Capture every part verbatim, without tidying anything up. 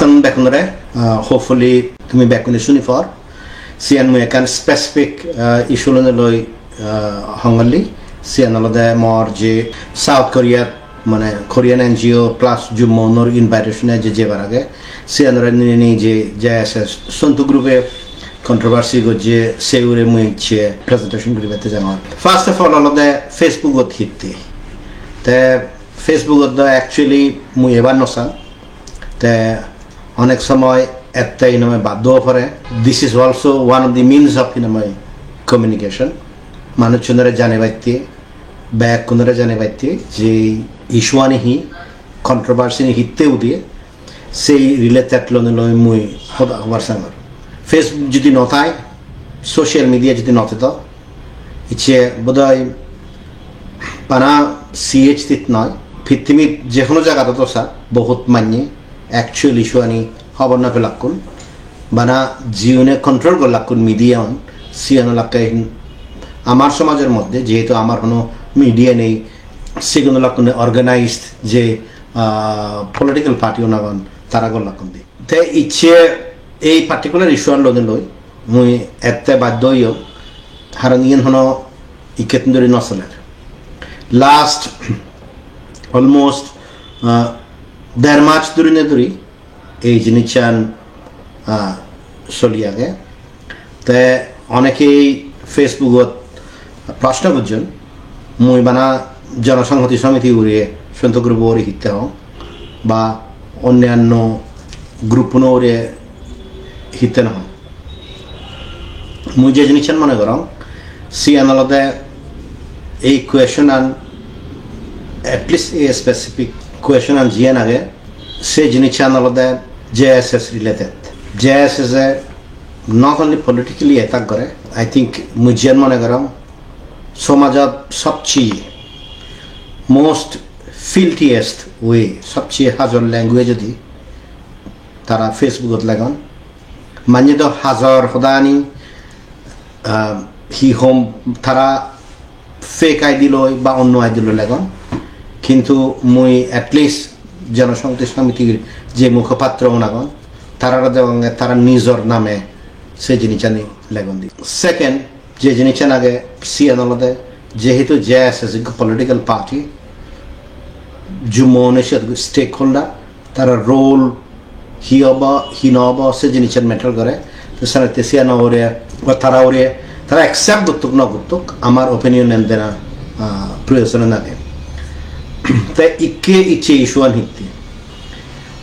Ton bekkunore, uh, hopefully tumi bekkune suni por. Siyan mui ekkan specific, uh, issue lone loi, uh, hongolli. Siyan olode mor je South Korea, mane Korean N G O plus Jummo unor invitation e je jebar age. Siyanore nini je J S S Sontu group e controversy gojje, se hure mui je presentation guribatte jangor. First of all olode Facebook ot hitte. Te Facebook ot do actually mui ebar no sang. Te onek somoy ette hinamai baddo pore. This is also one of the means of hinamai communication. Manuchunore janebatte, bekkunore janebatte je issue ani hi, controversy ni hitte udiye, sei related lone loi mui hoda hobar sangor. Facebook jodi no thai, social media jodi no thedo, icche bodoi bana C H T noi, pittimit je hono jagat oto sa, bohut manye actual issue ani hobor no pelakkun, bana jiune control gollakkun media un, siyan olakke hin-, amar somajor moddhe jehetu amar hono media nei, sigun olakkune organized je, ah, political party unagon tara gollakkun di. Te icche ei particular issue an lode loi mui ette baddo oyong, haron iyen hono ikkettun duri no soler. Last almost, ah, der maj durine duri ei jinissan, ah, soli age. Te onekei Facebook-ot proshno gojjon, mui bana Jonosonghoti Somiti ugure, Sontu group ugure hitte hong, ba onnanno group-uno ugure hitte no hong. Mui je jinissan mone gorong, siyan olode ei question-an, at least ei specific question-an jiyan age, se jinissan olode J S S related. J S S e not only politically attack gore, I think mui jiyan mone gorong, somajot sobcheye most filthiest way, sobcheye hajor language odi tara Facebook-ot legon. Manye do hajor hodani, ah, hi hom tara fake I D loi ba onno I D loi legon. Kintu mui at least Jonosonghoti Somitir je mukhopatro un agon, tarare degonge tara nijor name se jinissani legon di. Second, je jinissan age, siyan olode jehetu J S S ekko political party, Jummo une siyot stakeholder, tara role hi obo, hi no obo, se jinissan matter gore. Te senotte siyan ugure, ba tara ugure, tara accept gottuk no gottuk, amar opinion an dena, ah, proyojon age. Te ikke icche issue an hitte.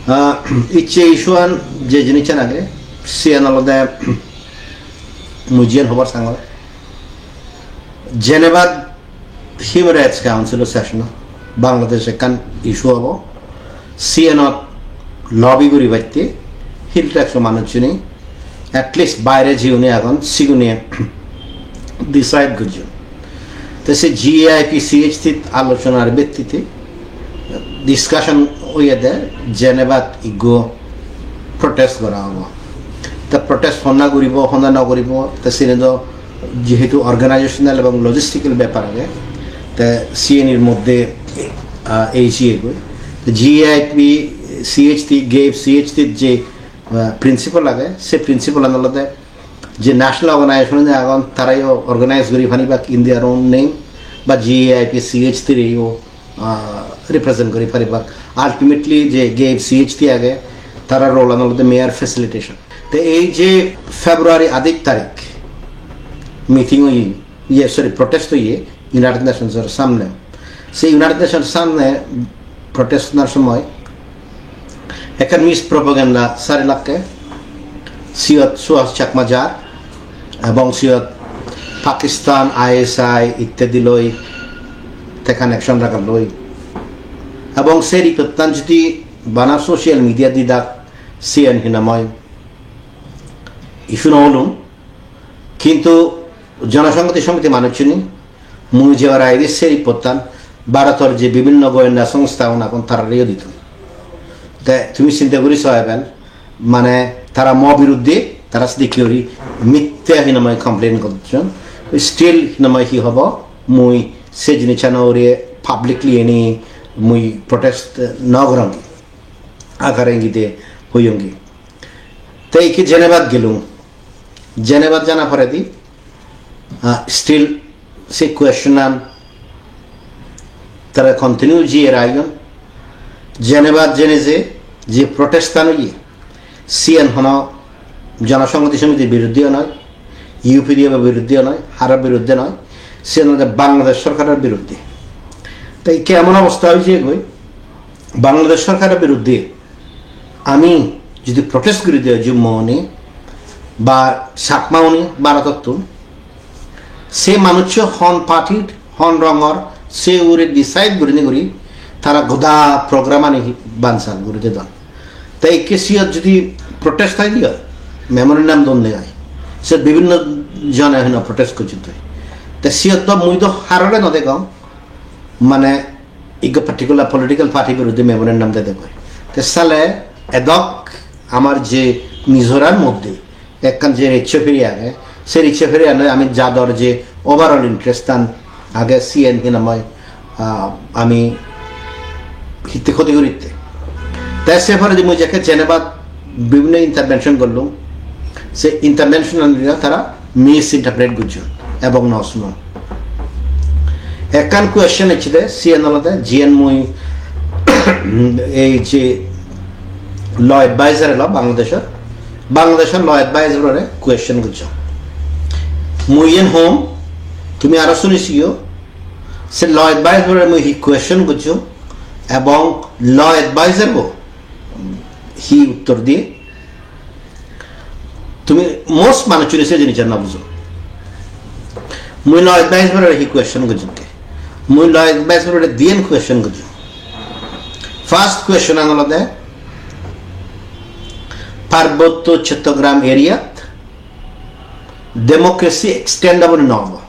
Ah, icche issue an je jinissan age, siyan olode mui jiyan hobar sangor. Geneva Human Rights Council session Bangladesh ekkan issue obo. Siyanot lobby guribatte Hill Tracts o manuchchune, at least baire jiune agon, sigune decide gojjon. Te se G A I P C H T alochonar bhittite discussion oyede Geneva-t iggo protest gora obo. Te protest honna guribo, honna no guribo, te sini do jehetu organizational ebong logistical bepar age, te siyenir moddhe, ah, ei jiyegoi. Te G A I P C H T, GAIP C H T je, ah, principle age, se principle an olode je national organization agon, tarayo organize guri paribak in their own name, ba G A I P C H T reyo, ah, represent guri paribak. Ultimately je GAIP C H T age, tara role an olode mere facilitation. Te ei je February adik tarik meeting oye, iye, sorry, protest oye United Nations or samne. Se United Nations samne protest onar somoy ekkan mispropaganda sari lakke, siyot Suhas Chakma jar, ebong siyot Pakistan, I S I ittedi loi te connection raga loi. Ebong se report-tan jodi bana social media didak, siyen hinamai issue no olun. Kintu Jonosonghoti Somiti manuchchune mui jebar aidi se report-tan Bharotor je bibhinno goyenda songstha un agon tarareyo ditum. Te tumi sinte guri so eben, mane tara mo biruddhe, tara sidikke guri mitte hinamai complain gojjon. Still hinamai hi hobo, mui se jinissan ugure publicly eni mui protest no gorongi. Akare ingite Hoyongi. Te ikke Geneva-t gelung. Geneva-t jana poredi, ah, still se question an tara continue jiye rayon. Geneva-t jene je, je protest an oye, siyan hono Jonosonghoti Somitir biruddhe noi, U P D F-or biruddhe noi, haror biruddhe noi, siyan olode Bangladesh sorkaror biruddhe. Te ikke emon obosta oye goi, Bangladesh sorkaror biruddhe ami jodi protest guri de oi, Jummo-une ba Chakma-une Bharotottun, se manuccho hon party-r, hon rongor, se ugure decide gurinei guri tara goda program ani hi-, bansal guri dedon. Te ikke siyot jodi protest oi de oi, memorandum don de oi, se bibhinno jone hino protest gojjon de oi. Te siyot do mui do harore no degong, mane ikko particular political party biruddhe memorandum dede goi. Te sale edok amar je Mizoram moddhe ekkan je ricche piri age, se ricche piri ane ami jador je overall interest an age, siyen hinamai, ah, ami hitte khoti guritte. Te se poredi mui jekke Geneva-t bibhinno intervention gollung, se intervention an tara misinterpret gojjon ebong no sunon. Ekkan question ecche de, siyen olode jiyen mui ei je law advisor elo Bangladeshor, Bangladeshor law advisor ore question gojjong. Mui iyen hom, tumi aro suni siyo, se law advisor ore mui hi question gojjong ebong law advisor bo hi uttor diye. Tumi most manuchchune se jinissan no bujo. Mui law advisor ore hi question gojjong ke? Mui law advisor ore diyen question gojjong. First question an olode, Parbotto Chattogram area-t democracy extend obo ne no obo?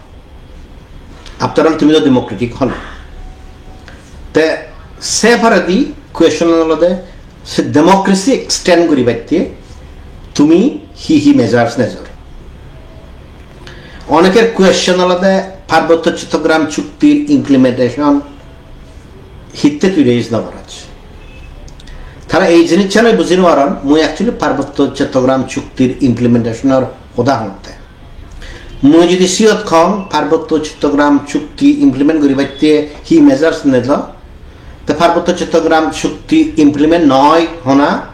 After all, tumi do democratic hole. Te se poredi question olode, se democracy extend guribatte tumi hi hi measures nejor? Oneker question olode, Parbotto Chattogram chuktir implementation hitte tui raise no goroj? Tara ei jinissan buji no paron, mui actually Parbotto Chattogram chuktir implementation or hoda hongotte. Mui jodi siyot kong, Parbotto Chattogram chukti implement guribatte hi measures nelo, te Parbotto Chattogram chukti implement noi hona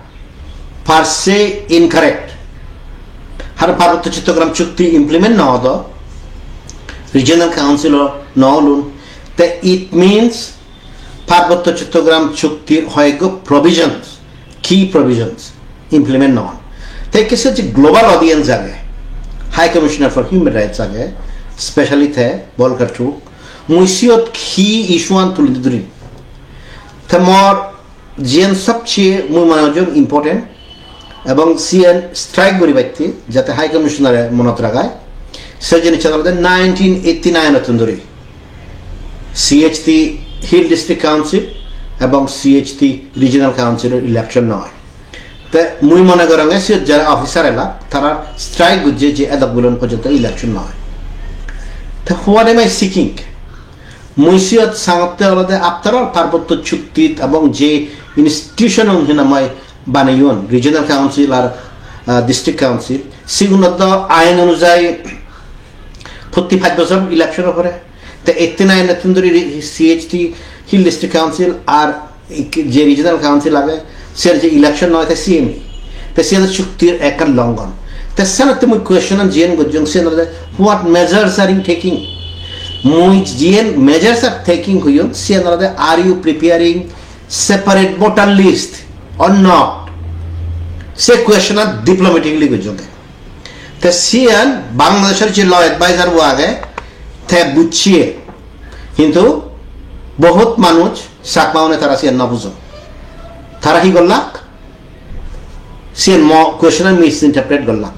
per se incorrect. Har Parbotto Chattogram chukti implement no odo, regional council o no olun, te it means Parbotto Chattogram chuktir hoyekko provisions, key provisions implement no on. Te ikke se je global audience age, High Commissioner for Human Rights age, specially te Volker Turk, mui siyot key issue an tuli dhurim. Te mor jiyen sobcheye mui mone hojong important, ebong siyen strike guribatte jate High Commissioner-e monot ragai, se jinissan olode nineteen eighty-nine ottun dhuri C H T Hill District Council ebong C H T Regional Council-or election noi. Te mui mone goronge siyot jara officer elak, tara strike gojje je edok bulon porjonto election noi. Te what am I seeking? Mui siyot sangotte olode after all Parbotto chuktit ebong je institution un hinamai baneyon, regional council ar, ah, district council, sigunot do ain onujai protti pach bojor election oi pore. Te eighty-nine ottun dhuri C H T Hill District Council ar ik-, je regional council age, ser je election noi te siyen. Te siyen chuktir ekkan longhon. Te senotte mui question an jiyen gojjong, siyen olode, what measures are you taking? Mui jiyen measures are taking hoyong, siyen olode, are you preparing separate voter list or not? Se question an diplomatically gojjong. Te siyan Bangladeshor je law advisor bo age, te bujje. Hintu bohut manuj Chakma une tara siyan no bujon. Tara hi gollak? Siyan mo question an misinterpret gollak.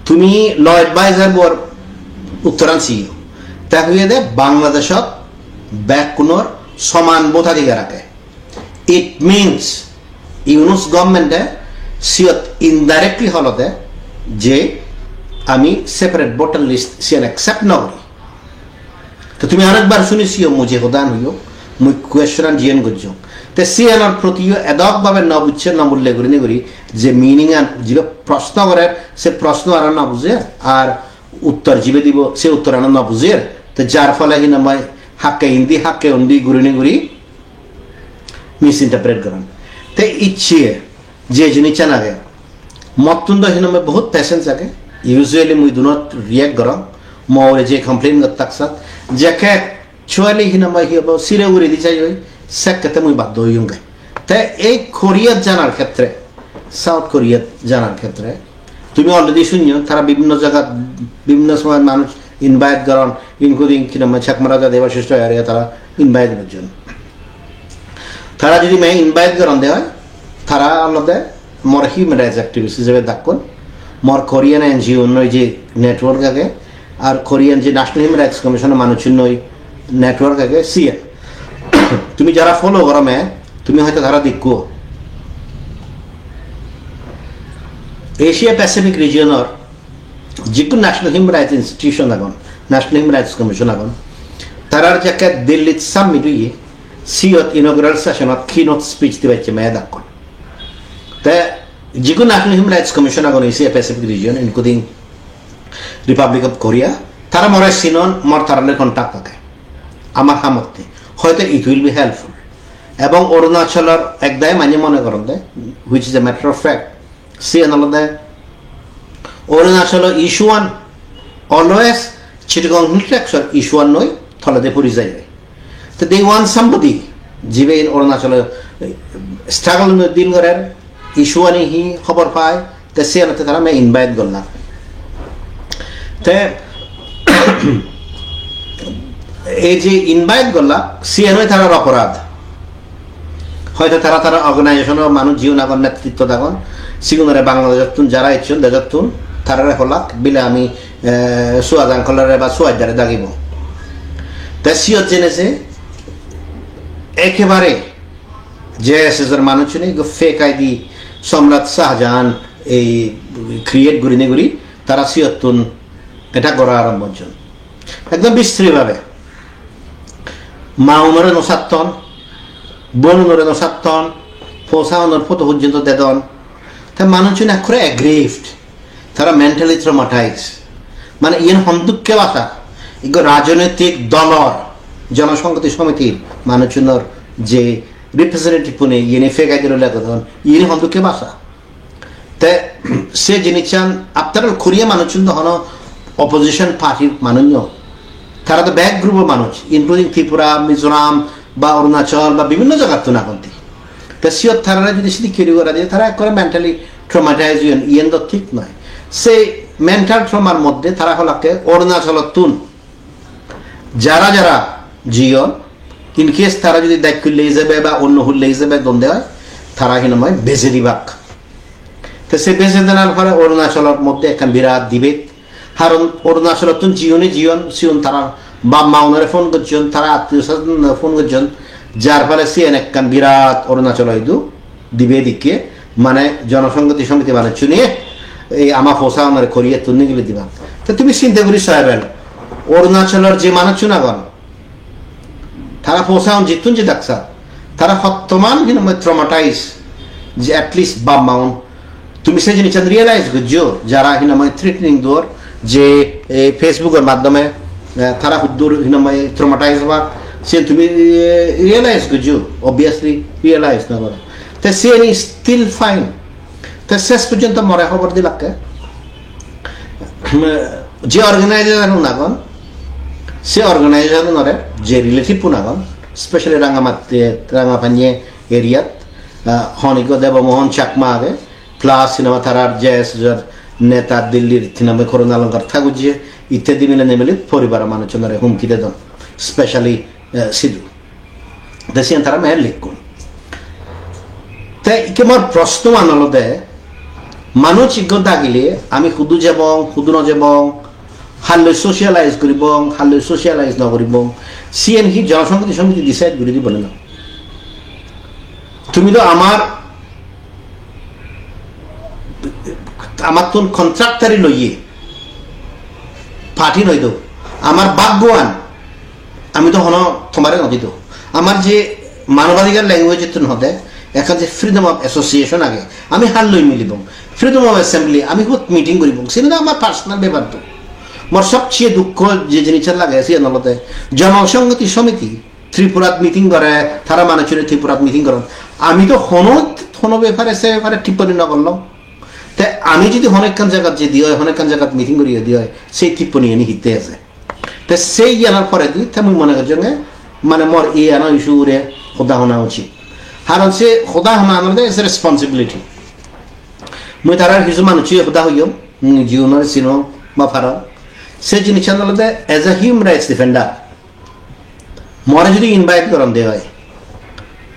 Tumi law advisor bor uttoran siyo. Te hoyede Bangladeshot bekkunor soman bhotadhikar age. It means Yunus government-e siyot indirectly holode je ami separate voter list siyan accept no gori. To tumi arekbar suni siyo mui je hodan hoyo, mui question an jiyen gojjong. Te siyanor protiyo edok bhabe no bujje, no mulle gurinei guri je meaning an jibe proshno gorer, se proshno ano no bujer, ar uttor jibe dibo, se uttor ano no bujer. Te jar phole hinamai hakke indi, hakke undi gurinei guri misinterpret goron. Te icche je jinissan age, mottun do hinamai bohut patience age. Usually mui dunot react gorong, mo ugure je complain gottak sat, jekke actually hinamai hi hobo, sire uguredi jai oi, sekkete mui baddo oyunge. Te ei Koreat janar khetre, South Koreat janar khetre, tumi already sunyo, tara bibhinno jagat, bibhinno somoy manuj invite goron, including hinamai Chakma Raja Debashish area tara invite gojjon. Tara jodi me invite goron de oi, tara olode more human rights activist hijebe dakkon, more Korean N G O noi je network age, ar Korean je National Human Rights Commission manuchun noi network age, siye. Tumi jara follow goro me, tumi hoyto tara dekko. Asia Pacific region or jikku National Human Rights Institution agon, National Human Rights Commission agon, tarar jekke Delhi summit oye, siyot inaugural session ot keynote speech dibacche me dakkon. Te jikku National Human Rights Commission agon Asia Pacific region, including Republic of Korea, tara more sinon, mor tara loi contact age. Amar hamotte. Hoyto it will be helpful. Ebong Arunachalor ek dagi manye mone goron de, which is a matter of fact. Siyan olode Arunachalo issue an always Chittagong Hill Tracts or issue an noi toledi puri jai. Te they want somebody jibe in Arunachalo struggle loi deal gorer, issue ani hi hobor pai, te siyanotte tara me invite gollak. Te ei je invite gollak, siyan oi tarar oporad. Hoyto tara tara organization-o manuj jiun agon, netritto dagon, sigunore Bangladesh-ottun jara ecchon, dejottun, tarare holak, bile ami, eh, Suhas uncle-ore ba Suhas dare dagibo. Te siyot jenei se ekebare J S S-or manuchchune ekko fake I D Samrat Shah Jahan ei create gurinei guri tara siyottun attack gora arombo gojjon. Ekdom bistri bhabe. Ma unore no satton, bon unore no satton, posa unor photo porjonto dedon. Te manuchchun ekkore aggrieved. Tara mentally traumatized. Mane iyen hondokke bhasha? Ikko rajnoitik dolor, Jonosonghoti Somitir manuchunor je representative pune iyeni fake I D-re legodon, iyeni hondokke bhasha? Te se jinissan, after all, Korea manuchun do hono opposition party-r manuj no. Tara do bek group-o manuj, including Tripura, Mizoram, ba Arunachal, ba bibhinno jagattun agon de. Te siyot tarare jodi sidikke guri gora jai, tara ekkore mentally traumatized oyon, iyen do thik noi. Se mental trauma-r moddhe tara holakke Arunachalottun jara jara jiyon, in case tara jodi dakkulle ijebe ba onno hulle ijebe donde oi, tara hinamai beje dibak. Te se beje denar pore Arunachalor moddhe ekkan birat debate. Haron Arunachalottun jiyune jiyon, siyon tara bap ma unore phone gojjon, tara attiyo swajonore phone gojjon, jar phole siyen ekkan birat Arunachalo idu dibe dikke, mane Jonosonghoti Somiti manuchchune ei ama posa unore Koreattun nigili diba. Te tumi sinte guri so eben, Arunachalor je manuchchun agon, tara posa un jittun je daksa, tara hottoman hinamai traumatized, je at least bap ma un. Tumi se jinissan realize gojjo, jara hinamai threatening dor, je, eh, Facebook-or maddhome, eh, tara huddur hinamai traumatized obar, sen tumi, eh, realize gojjo, obviously realize no goro. Te siyeni still fine. Te ses porjonto more hobor dilakke, je organizer un agon, se organizer unore je relative un agon, specially Rangamatti, Rangapanye area-t, ah, honiggo Debo Mohan Chakma age, plus hinamai tarar J S S-or neta Dillir hinamai Karuna Lankar Thakur je, ittedi mile nimile poribaro manuchunore humki dedon, specially, eh, sidu. Te siyan tara me likkon. Te ikke mor proshno an olode, manuj ikko dagile ami hudu jebong, hudu no jebong, halloi socialize guribong, halloi socialize no guribong, siyen hi Jonosonghoti Somiti decide guri dibo na? Tumi do amar, amattun contractory loye, party noi do. Amar bhaggoan, ami do hono tomare no di do. Amar je Manobadhikar language-ottun hode, ekkan je freedom of association age, ami halloi milibong, freedom of assembly, ami hot meeting guribong, sini do amar personal bepar do. Mor sobcheye dukko je jinissan lage, siyan olode Jonosanghati Samiti Tripurat meeting gore, tara manuchune Tripurat meeting goron. Ami do hono, hono bepare se bepare tipponi no gorlong. Te ami jodi hono ekkan jagat jedi oi, hono ekkan jagat meeting guri jedi oi, sei tipponi ani hitte ase? Te sei iyanar poredi te mui mone gorjonge, mane mor iyano issue ure hoda hona uchit. Haron se hoda hona olode is a responsibility. Mui tarar hissu manucche hoda hoyong, mui jiunore sinong ba parong. Se jinissan olode as a human rights defender, more jodi invite goron de oi,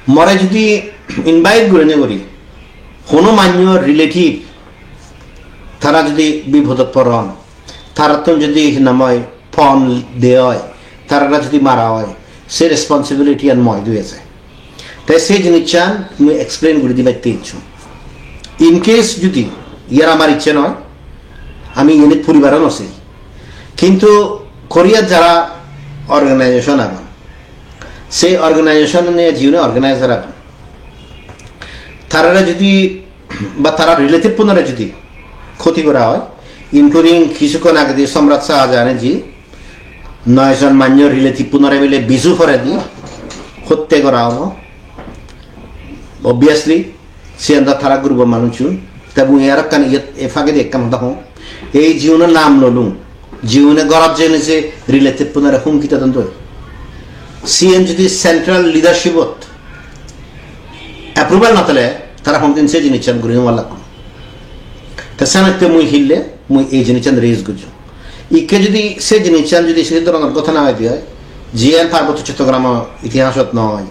more jodi invite gurine guri, hono manyor relative tara jodi bipodot poron, tarattun jodi hinamoi pon de oi, tarara jodi mara oi, se responsibility an moi dui ase. Te se jinissan mui explain guri dibatte icchu. In case jodi, iyar amar icche noi, ami unit poribaron ase, kintu Korea jara organization agon, se organization ne jiune organizer agon, tarara jodi ba tara relative punore jodi khoti gora oi, including kisukon agedi Samrat Shah Jahan ji noi jon manyor relative punore mile Biju poredi hotte gora obo. Obviously, siyan do tara group-o manuchun. Te mui aro ekkan iyot e fagedi ekkan hoda hong. Ei jiune nam lolung, jiune gorot jeinei je relative punore humki dedon doi. Siyen jodi central leadership-ot approval no thele, tara honodin se jinissan guri no lagbo. Te senotte mui hille, mui ei jinissan raise gojjong. Ikke jodi se jinissan jodi se dhoronor ghotona oide oi, jiyan Parbotto Chottogramo itihasot noi,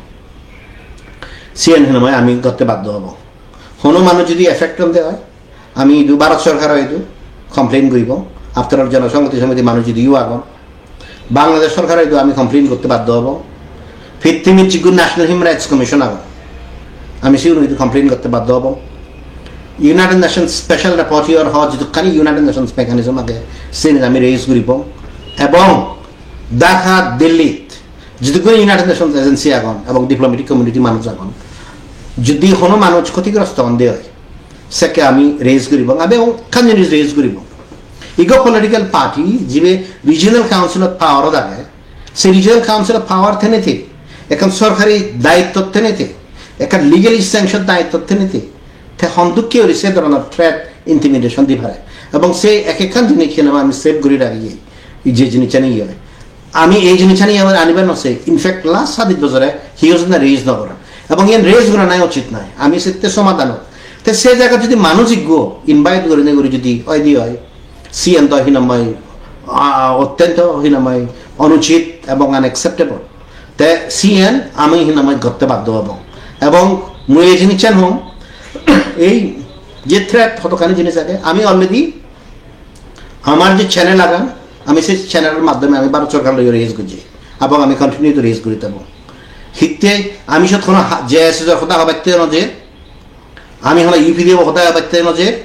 siyan hinamoi ami gotte baddo obo. Hono manuj jodi affect onde oi, ami idu Bharat sorkaro idu complain guribo. After all, Jonosonghati Samiti manuj idu agon. Bangladesh sorkaro idu ami complain gotte baddo obo. Pittimit jigun National Human Rights Commission agon, ami sigun idu complain gotte baddo obo. United Nations Special Rapporteur ho jidukkani United Nations mechanism age, sini ami raise guribo. Ebong Dhaka, Delhi jidukkun United Nations agency agon ebong diplomatic community manuj agon, jodi hono manuj khotigrosto onde oi, sekke ami raise guribong, ami ekkan jinis raise guribong. Igo political party jibe regional council of power ot age, se regional council of power tenete, ekkan sorkari daitto tenete, ekkan legally sanctioned daitto tenete, te hondukke guri se dhoronor threat, intimidation di pare. Ebong se ek ekkan jinis hinamoi ami save guri ragiyei, je jinisani iye oi. Ami ei jinisani abar anibar no sei. In fact, last sadit bojore hiyo jone raise no goron. Ebong iyan raise gorana uchit noi. Ami sette somadhan oi. Te se jagat jodi manuj ikko invite gorine guri jodi oi di oi, siyan do hinamoi, ah, ottento hinamoi onuchit ebong unacceptable. Te siyan ami hinamoi gotte baddo obong. Ebong mui ei jinissan hom, ei je threat hotokkani jinis age, ami already amar je channel agon, ami se channel-or maddhome ami Bharat sorkar loi raise gojji, ebong ami continue to raise guri thebo. Hitte ami sot hono ha-, J S S-or hoda hobatte no je, ami hono U P D-o hoda hobatte no je,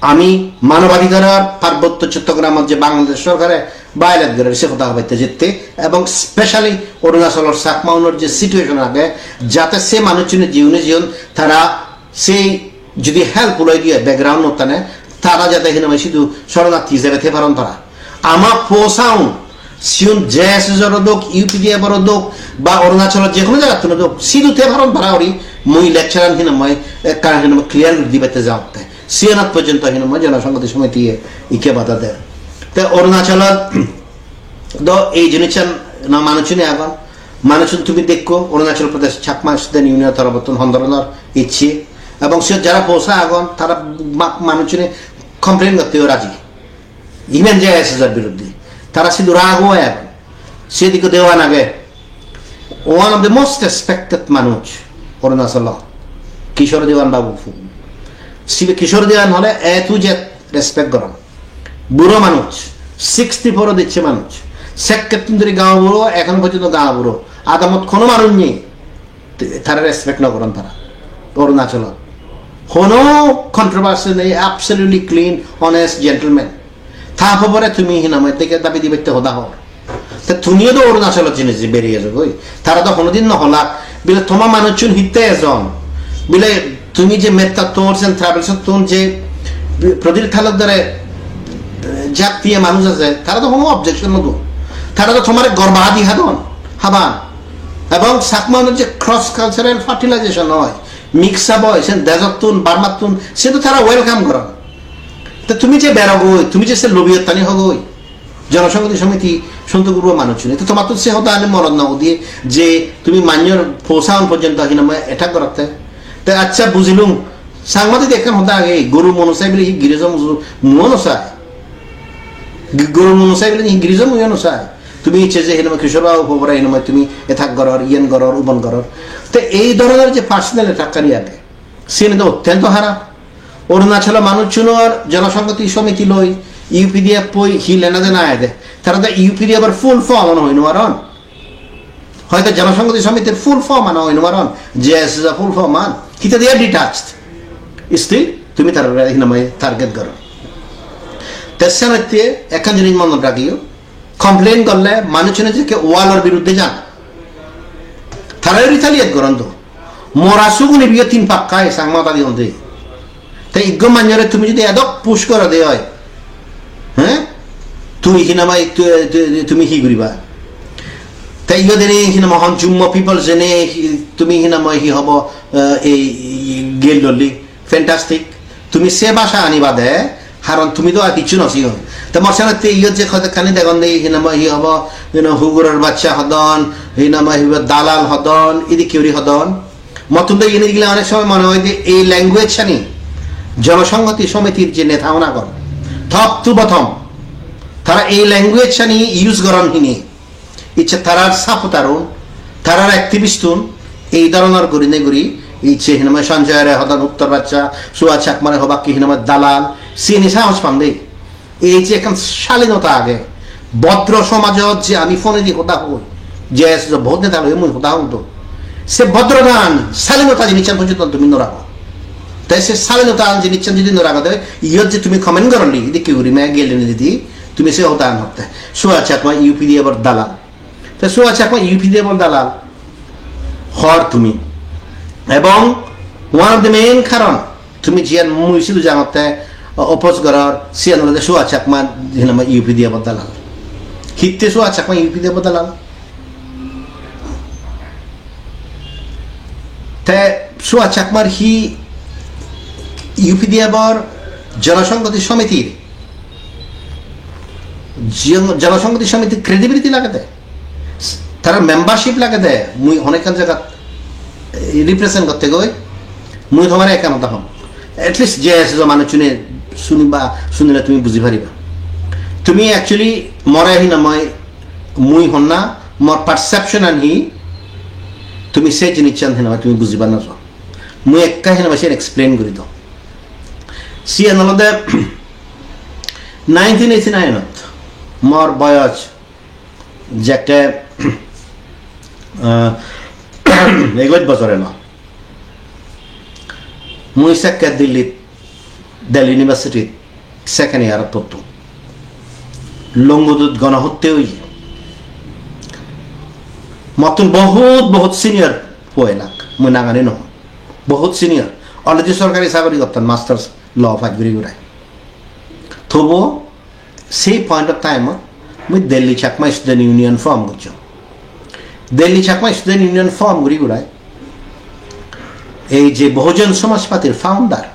ami manobadhikar ar Parbotto Chottogramot je Bangladesh sorkare violate gorer se hoda hobatte jette, ebong specially Arunachalor Chakmaunor je situation age, jate se manuchune jiune jiun tara sei jodi help uloi diye background-ottane, tara jate hinamoi sidu soronarthi ijebe thei paron tara. Ama posaun, siun J S S-or odok, U P D F-or odok, ba Arunachalor je hono jagattun odok, sidu thei paron tara guri, mui lecture-an hinamoi, ekkan hinamoi clear guri dibatte jaotte. Siyanot porjonto hinamoi Jonosonghati Samitiye ikke bada der. Te Arunachalot do ei jinissan na manuchune agon. Manuchun tumi dekko, Arunachal Pradesh Chakma Student Union-or torobottun hon dhoronor icche. Ebong siyot jara posa agon, tara ma-, manuchune complain gotteo raji. Even J S S-or biruddhe. Tara sidu rago agon. Siyot ikko dewan age. One of the most respected manuj Arunachal-o. Kishore Dewan babu. Sibe Kishore Dewan hole A to Z respect goron. Buro manuj, sixty-four-ot ecche manuj. Sekkettun dhuri gaonburo, ekhono porjonto gaonburo. Adamot hono manuj nei, te-, tare respect no goron tara. Arunachalot hono controversy nei, absolutely clean, honest gentleman. Ta popore tumi hinamoi dege dabi dibatte hoda hor. Te tumiyo do Arunachalot jeinei beriye jogoi. Tara do honodin no holak, Bile toma manuchun hitte ejon? Bile tumi je Metta Tours and Travels-ottun je Pradeep Talukdar-e, eh, jak diye manuj aje, tara to hono objection no don. Tara to tomare gorbadi hadon, haban. Ebong Chakma-unor je cross cultural fertilization oi, mix up oi, sen dejottun, Burmattun, se to tara welcome goron. Te tumi je berogoi, tumi je se lobby-ottani hogoi, Jonosonghoti Somiti, Sontu Gurung manuchune. Te tomattun se hodani monot no udiye je tumi manyor posaun porjonto hinamai attack gorotte. Te accha bujilung, Changma didi ekkan hoda age, goru munu sai bile hi girijo muju muo no sai. Gi-, goru munu sai bile hi girijo muo no sai. Tumi icche je hinamai Kishore Babu pobore hinamai tumi attack goror, iyen goror, ubon goror. Te ei dhoronor je personal attack kari age, siyen to ottento harap. Arunachalo manuchunor Jonosonghoti Somiti loi U P D F oi hi lena dena age? Tara to U P D F-or full form-an hoi no paron. Hoito Jonosonghoti Somitir full form-an hoi no paron. J S S-or full form-an. Hitte they are detached. Still, tumi tarare hinamai target goro. Te senotte ekkan jinis monot ragiyo. Complain gorle manuchune jekke wall-or biruddhe jan. Tara retaliate goron to. Mora suguni biyo tin pakkai Changma hodadi honde. Te iggo manjore tumi jodi edok push goro de oi, he? Tui hinamai tu-, tu-, tumi hi guriba? Te iyo dene hinama hon Jummo people jene hi-, tumi hinamai hi hobo, eh, ei, ei gel dolli. Fantastic. Tumi se bhasha ani bade, haron tumi do ar hissu no sigon. Te mor senotte iyot je hodokkani degon de, hinamai hi hobo, you know, huguror baccha hodon, hinamai hi hobo, dalal hodon, idikke guri hodon. Mottun do iyeni digile onek somoy mone hoi je ei language ani Jonosonghoti Somitir je neta un agon, top to bottom, tara ei language ani use goron hini. Icche tarar supporter-un, tarar activist-un ei dhoronor gurinei guri, icche hinamai Sanjoy-re hodon uttor baccha, Suhas Chakmare hobak ki hinamai dalal, siyeni sahos pande. Ei je ekkan salinota age, bhodro somajot je ami phone-edi hoda hoi, je je bohut neta loi mui hoda hong to. Se bhodrotan, salinota jinissan pojjonto tumi no rago. Te se salinota jinissan jodi no rago de, iyot je tumi comment goroli, idikke guri me geleni didi, tumi se hoda an hotte. Suhas Chakma U P D F-or dalal. Te Suhas Chakma U P D F-or dalal hor tumi. Ebong one of the main karon tumi jiyan mui sidu jangotte oppose goror, siyan olode Suhas Chakma hinamai U P D F-or dalal. Hitte Suhas Chakma U P D F-or dalal? Te Suhas Chakmar hi U P D F-or Jonosonghoti Somitir, Jon-, Jonosonghoti Somitir credibility lagede, tarar membership lagede, mui honekkan jagat, eh, represent gotte goi, mui tomare ekkan hoda hom. At least J S S-o manuchune suniba, sunile tumi buji pariba. Tumi actually more hinamai mui honna, mor perception an hi, tumi se jinissan hinamai tumi bujiba no so. Mui ekka hinamai sen explain guri do. Siyan olode nineteen eighty-nine-ot mor boyos jekke, ah, egoj bojor elo. Mui sekke Dillit, Delhi University-t second year-ot pottung. Longudut gonohotte oye. Mottun bohut, bohut senior puo elak. Mui nangani no hong. Bohut senior. Already sorkari sagori gotton, masters law pass guri gurai. Tobuo sei point of time-ot mui Delhi Chakma Student Union form gocchong. Delhi Chakma Student Union form guri gurai ei je Bahujan Samaj Party-r founder,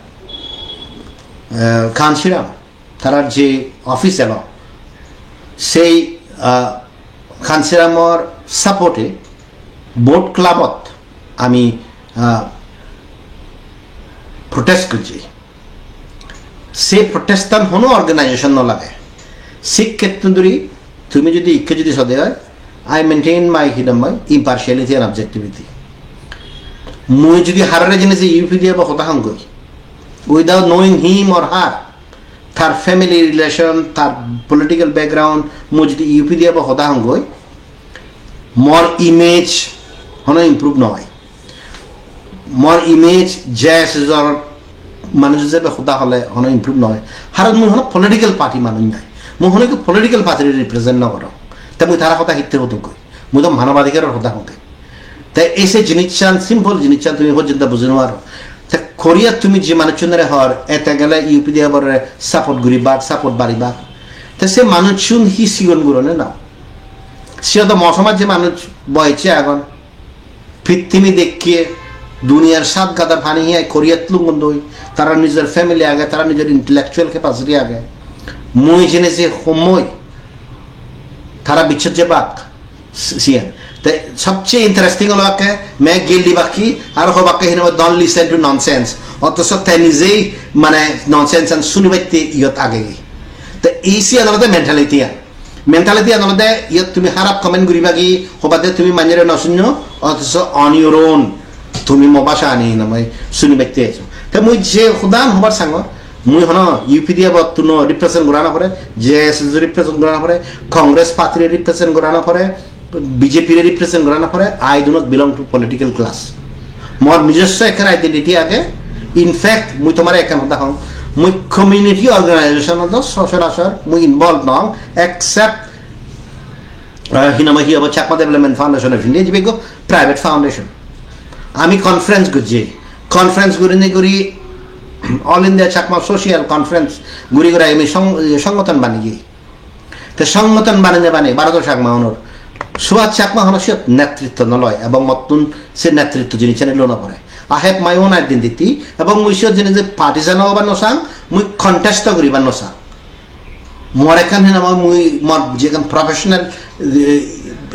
eh, Ghanshiram, tarar je office elo, sei, ah, Ghanshiramor support-e Boat Club-ot ami, ah, protest gojji. Se protest-an hono organization no lage. Sikkettun duri tumi jodi ikke jodi sode oi, I maintain my, hi nang hoi, impartiality and objectivity. Mui jodi harare jeinei je U P D F-o hoda hong goi, without knowing him or her, tar family relation, tar political background, mui jodi U P D F-o hoda hong goi, mor image hono improve no oi. Mor image J S S-or manuj ijebe hoda hole hono improve no oi. Haron mui hono political party manuj noi. Mui hono ekko political party represent no gorong. Te mui tara hoda hitte hodong goi. Mui do manobadhikaror hoda hong goi. Te ei se jinissan, simple jinissan tumi porjonto buji nw paro. Te Koreat tumi je manuchunore hor, ete gele U P D F ore support guribak, support baribak. Te se manuchun hi sigon guro ne na? Siyot do mo somajje manuj boiche agon. Pittimi dekke duniyar sat gadar pani hiya Koreat lungondoi. Tara nijor family age, tara nijor intellectual capacity age. Mui jene je homoi tara bichot jebak, si-, siyan. Te sobche interesting olo akke, me gildi bakki, aro hobakke hinamoi "Don't listen to nonsense." Othoso te nijei mane nonsense an sunibatte iyot agegi. Te ei siyan olode mentality an. Mentality an olode iyot tumi harap comment guribagi, hobade tumi manjore no sunno, othoso on your own tumi mo bhasha ani hinamoi sunibatte ejo. Te mui je hodan hobar sangor, mui hono U P D F ottuno represent gora no pore, J S S represent gora no pore, Congress party represent gora no pore, B J P represent gora no pore, I do not belong to political class. Mor nijosso ekkan identity age. In fact, mui tomare ekkan hoda hong, mui community organization ot do sochorachor mui involved nong, except, uh, hinamoi hi hobo, Chakma Development Foundation of India, jibe ekko private foundation. Ami conference gojji, conference gurinei guri All India Chakma Social Conference guri guri ami song-, songothon baneye. Te songothon banene bane Bharotor Chakma unor Suhas Chakma hono siyot netritto no loi ebong mottun se netritto jinisani lo no pore. I have my own identity ebong mui siyot jeinei je partisan obar no sang, mui contest o guribar no sang. Mor ekkan hinamoi mui mor je ekkan professional, eh,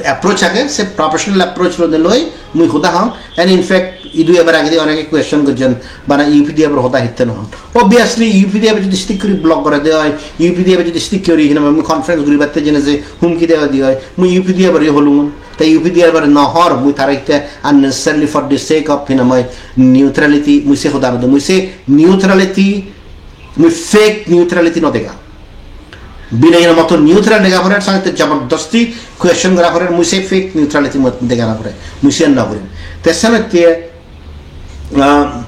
approach age, se professional approach loi mui hoda hong. And in fact, idu ebar agedi oneke question gojjon, bana U P D F or hoda hitte no hon. Obviously, U P D F jodi stick guri block gore de oi, U P D F jodi stick guri hinamoi mui conference guribatte jene je humki dewa de oi, mui U P D F ore holung. Te U P D F ore no hor, mui tara hitte unnecessarily for the sake of hinamoi neutrality, mui se hoda no do, mui se neutrality, mui fake neutrality no dega. Bile hina moto neutral dega pore, sangte jabardosti question gora pore, mui se fake neutrality mot dega na pore, mui siyan na gurim. Te senotte, ah,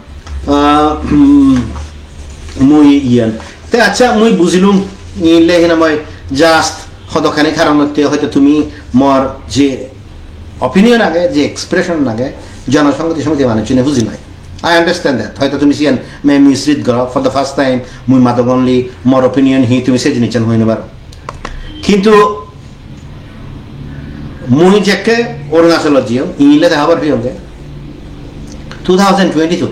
ah, hmm, mui iyan. Te accha, mui bujilung, ile hinamoi just hodokkani karonotte hoyto tumi mor je opinion age, je expression age, jonosonghoti somiti manuchune buji nai. I understand that. Hoyto tumi siyan me misread goro, for the first time, mui madok only, mor opinion hi tumi se jinissan hoi no paro. Kintu mui jekke Arunachalot jiyong, ile de habar piyonge, two thousand twenty-two.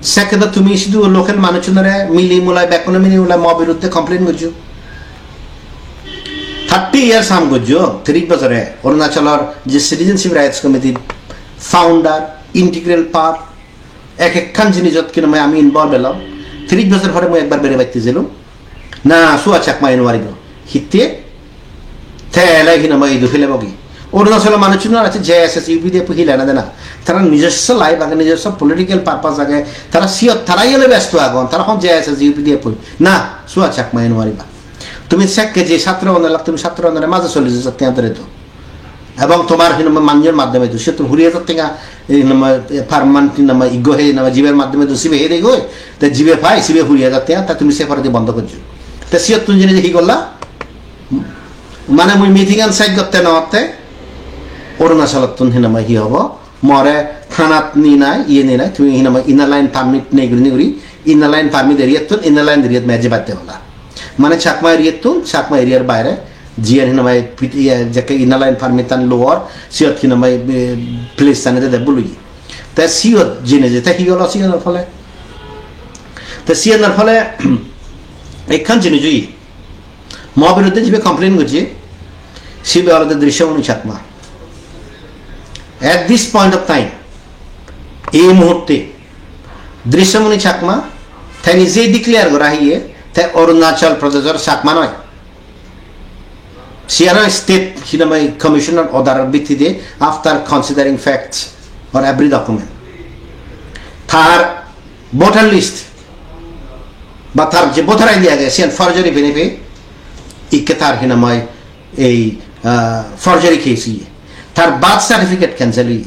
Sekke do tumi sidu local manuchunore mili mulai, bekkune mili mulai mo biruddhe complain gojjo. Thirty years ham gojjo, tiris bojore Arunachalor je Citizenship Rights Committee founder, integral part, ek ekkan jinijot hinamoi ami involve elong. Tiris bojor pore mui ekbar bere batte jelung. Na, Suhas Chakma e no paribo. Hitte? Te ele hinamoi idu hile bogi. Arunachalo manuchunor acche J S S, U P D F hile na dena. Tara nijosso life age, nijosso political purpose age. Tara siyot tara iyole besto agon. Tara hon J S S, U P D F. Na, Suhas Chakma e no pariba. Tumi sekke je satro onelak, tumi satro onore maje chollish hajar tenga dore do. Ebong tomar hinamoi manjor maddhome do, siyottun huri hajar tenga, hinamoi, per month hinamoi iggo he hinamoi jiber maddhome do sibe he degoi, te jibe pai, sibe huri hajar tenga, ta tumi se poredi bondo gojjo. Te siyottun jeinei hi golla? Mane mui meeting an sej gotte no gotte, Arunachalottun hinamoi hi hobo? More thanat ni nai, iye ni nai, tumi hinamoi inner line permit nei guri, nei guri, inner line permit area tun, inner line area me jebatte hola. Mane Chakma area tun, Chakma area r baire, jiyan hinamoi pit-, iye, jekke inner line permit an lower, siyot hinamoi, eh, place ani de bului. Te siyot jeinei je, te hi holo siyanor phole? Te siyanor phole, ekkan jinis oi, mo biruddhe jibe complain gojje, sibe olode Drishyamuni Chakma. At this point of time, ei muhurte, Drishyamuni Chakma, te nije declare gora hiye, te Arunachal Pradeshor Chakma noi. Siyano state hinamoi commissioner order bittide after considering facts or every document. Tar voter list ba tar je voter I D age, siyan forgery bene pe, ikke tar hinamoi ei, ah, forgery case iye. Tar birth certificate cancel iye.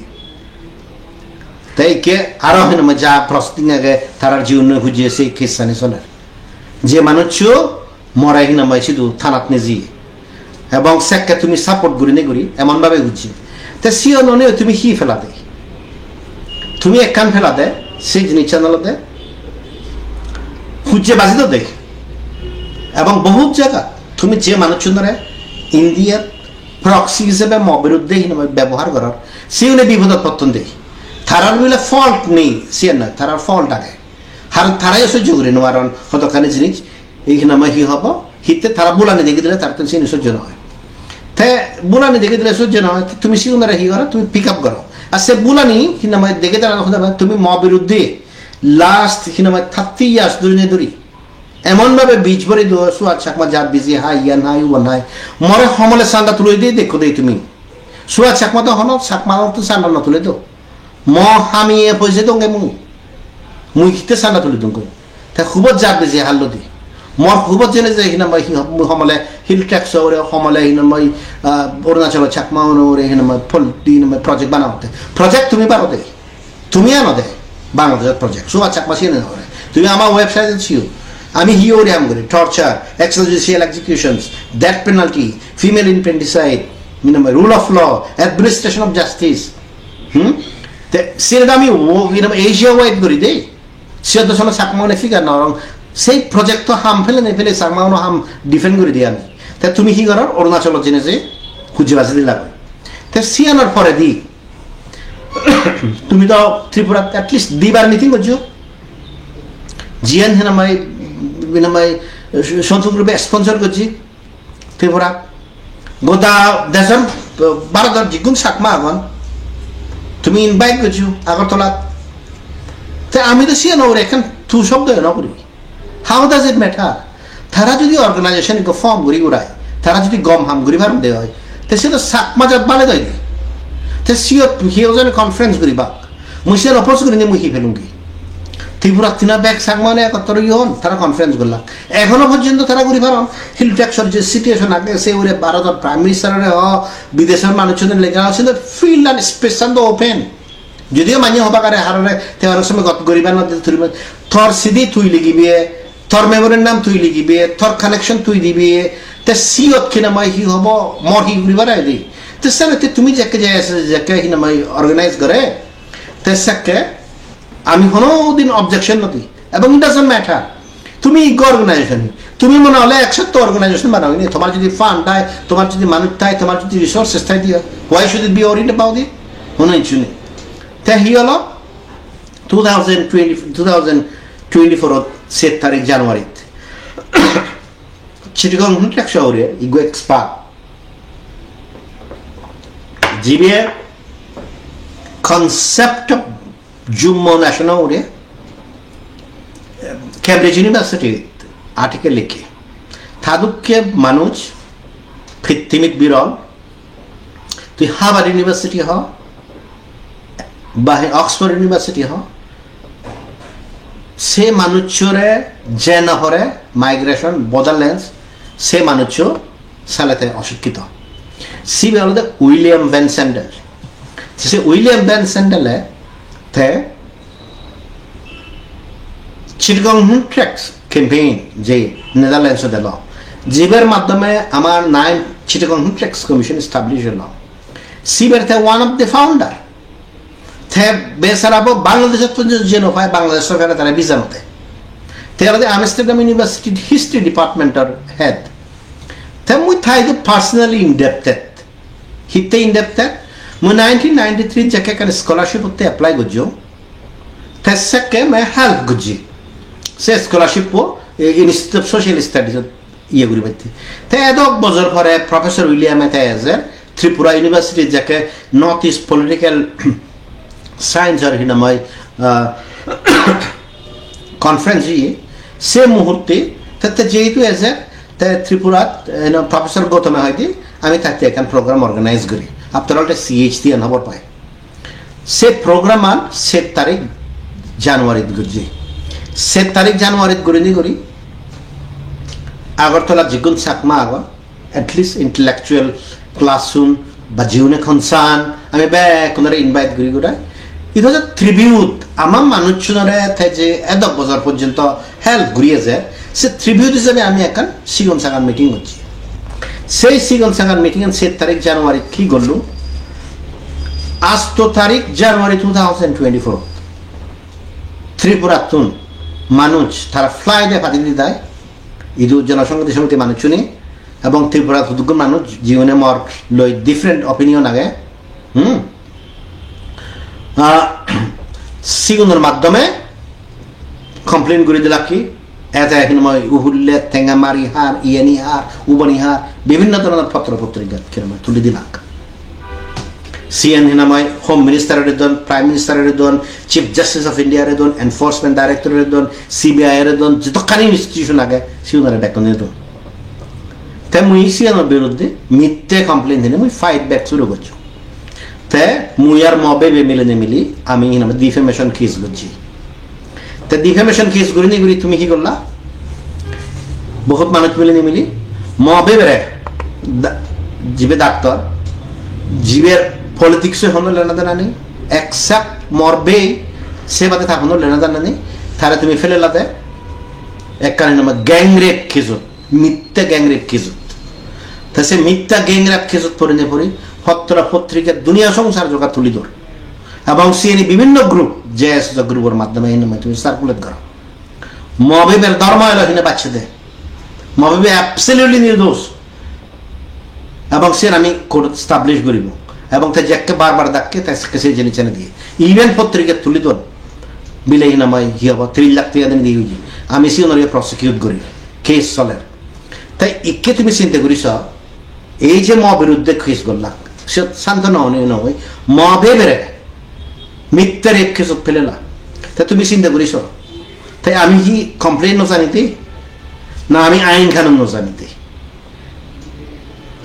Te ikke aro hinamoi ja proceeding age, tarar jiunno hujje se case ani soler. Je manuccho more hinamoi sidu thanat neji. Ebong sekke tumi support gurinei guri emon bhabe gujje. Te siyan onei tumi hi pelade? Tumi ekkan pelade, se jinissan olode hujje baji dode. Ebong bohut jagat tumi je manuchunore India proxy hisebe mo biruddhe hinamai bebohar goror, siune bipodot potton de. Tarar bile fault nei, siyan noi, tarar fault age. Har tarayo sojjo guri nw paron hodokkani jinis, ei hinamai hi hobo, hitte tara bulani degi dile tarattun sini sojjo nw oi. Te bulani degi dile sojjo nw oi, te tumi sigunore hi goro, tumi pick up goro. Ar se bulani hinamai degi dile hoda tumi mo biruddhe last hinamai thirty years dhuri ne dhuri emon bhabe bij bori do, Suhas Chakma jat biji hai, iyan hai, uban hai. More homole sanda tuloi de dekko de tumi. Suhas Chakma do hono Chakma to sanda no tule do. Mo hamiye poise donge mui. Mui hitte sanda tuli dongoi. Te hubot jat biji hallo di. Mor hubot jene je hinamai hi-, mui homole Hill Tracts ore, homole hinamai, ah, Arunachal Chakma ore hinamai pol-, hinamai project banaotte. Project tumi baro de. Tumi ano de. Bangladesh project. Suhas Chakma siyan ore. Tumi ama website siyo. Ami hi ore ham guri, torture, extrajudicial executions, death penalty, female infanticide, hinamai rule of law, administration of justice. Hmm? Te siyot ami o, hinamai Asia wide guri de. Siyot do sono Chakma one figure no rong. Sei project to ham pele ne pele Chakma ono ham defend guri de ami. Te tumi hi goror? Arunachal jene je hujje baji dila. Te siyanor pore di tumi to Tripura at least dibar meeting gojjo. Jiyan hinamai, hinamai Sontu group sponsor gojje. Tripura, goda dejor, Bharodor jigun Chakma agon, tumi invite gojjo Agartalat. Te ami to siyan ore ekkan tu shobdo no guri. How does it matter? Tara jodi organization ikko form guri gurai, tara jodi gom ham guri paron de oi, te se to Chakma jat bale doi de. Te siyot hi ojone conference guribak. Mui siyan oppose gurinei mui hi pelungi? Tripura tina bek Chakma mane ekottor oyon, tara conference gollak. Ekhono porjonto tara guri paron, Hill Tracts-or je situation age, se hure Bharodor Prime Minister-ore ho, bideshor manuchchune lega ho, siyot field an space an do open. Jodio manye hobak are harore, te onek somoy got guribar no de turibar. Tor sidi tui ligibe, tor memory-r nam tui ligibe, tor connection tui dibe, te siyot hinamai hi hobo, mor hi guribar age de. Te senotte tumi jekke je, jekke hinamai organize gore, te sekke ami hono din objection no di. Ebong it doesn't matter. Tumi ikko organization, tumi mone hole ekshotto organization banao ni, tomar jodi fund thai, tomar jodi manuj thai, tomar jodi resources thai diyo, why should it be worried about it? Hono issue nei. Te hi holo? Two thousand twenty, two thousand twenty-four-ot set tarik January-t Chittagong Hill Tracts-o hure ikko expert, jibe concept of Jummo Nation-o hure Cambridge University-t article likhe. Ta dokke manuj pittimit birol. Tui Harvard University ho, ba he Oxford University ho, se manuchchore je no pore migration, borderlands, se manuchcho sale te osikkito. Sibe olode William Van Sandel. Se William Van Sandel-e te Chittagong Hill Tracts campaign je Netherlands-ot elo, jiber maddome amar nine Chittagong Hill Tracts Commission establish elo. Siber te one of the founder. Te besara bo Bangladesh-ot pojjonto je no pai, Bangladesh sorkare tare visa no de. Te olode Amsterdam University history department-or head. Te mui tai do personally indebted. Hitte indebted? Mui nineteen ninety-three jekke ekkan scholarship-otte apply gojjong. Te sekke me help gojji. Se scholarship-o, eh, Institute of Social Studies-ot iye guribatte. Te edok bojor pore Professor William-e te ejer Tripura University jekke North East Political Science-or hinamai, ah, conference oye, se muhurte te, te jehetu ejer, te Tripurat, eh, no, Professor Gautam-e hoide, ami tatte ekkan program organize guri. After all, te C H D an hobor pai. Se program an set tarik January-t gojje. Set tarik January-t gurinei guri Agartala jigun Chakma agon, at least intellectual class-un ba jiune concern, ami bekkunore invite guri gurai. It was a tribute, ama manuchunore te je edok bojor porjonto help guri ejer, se tribute hisebe ami ekkan sigon sagan meeting gojji. Sei sigon sagan meeting an set tarik January-t hi gollung? Asto tarik January two thousand twenty-four. Tripurattun manuj tara flight-e padi didai. Idu Jonosonghoti Somiti manuchchune ebong Tripura hudukkun manuj jiune mor loi different opinion age. Hmm? Ah, sigunor maddome complain guri dilak ki, ete hinamoi uhulle tenga mari har, iyeni har, uboni har, bibhinno dhoronor potro potrika hinamoi tuli dilak. Siyen hinamoi Home Minister-ore don, Prime Minister-ore don, Chief Justice of India-re don, Enforcement Director-ore don, C B I-re don, jodokkani institution age, sigunore bekkune don. Te mui siyanor biruddhe mitte complain dinei mui fight back suru gocchong. Te mui ar mo bebe milinei mili ami hinamoi defamation case gocchi. Te defamation case gurinei guri tumi hi gorla? Bohut manuj milinei mili mo bebere da-, jibe doctor, jiber politics-e hono lena dena nei, except mor bebe, se bade tar hono lena dena nei, tare tumi felelade ekkan hinamoi gang rape case-ot. Mitte gang rape case-ot. Te se mitte gang rape case-ot porinei pori potro potrika duniya songsar joga tuli dor. Ebong siyeni bibhinno group, J S S group-or maddhome hinamoi tumi circulate goro. Mo beber dhormo elo hine bacche de. Mo bebe absolutely nirdosh. Ebong siyen ami court establish guribo. Ebong te jekke bar bar dakke te sekke se jinis ene diye. Even potrika tuli don. Bile hinamoi hi hobo, tris lakh tiya dene diye oye. Ami sigunore prosecute guri. Case soler. Te ikke tumi sinte guri so, ei je mo biruddhe case gollak, se santo no hone noi, mo bebere mitte rape case-ot pelelak. Te tumi sinte guri so. Te ami hi complain no jani de? Na ami ain kanun no jani de?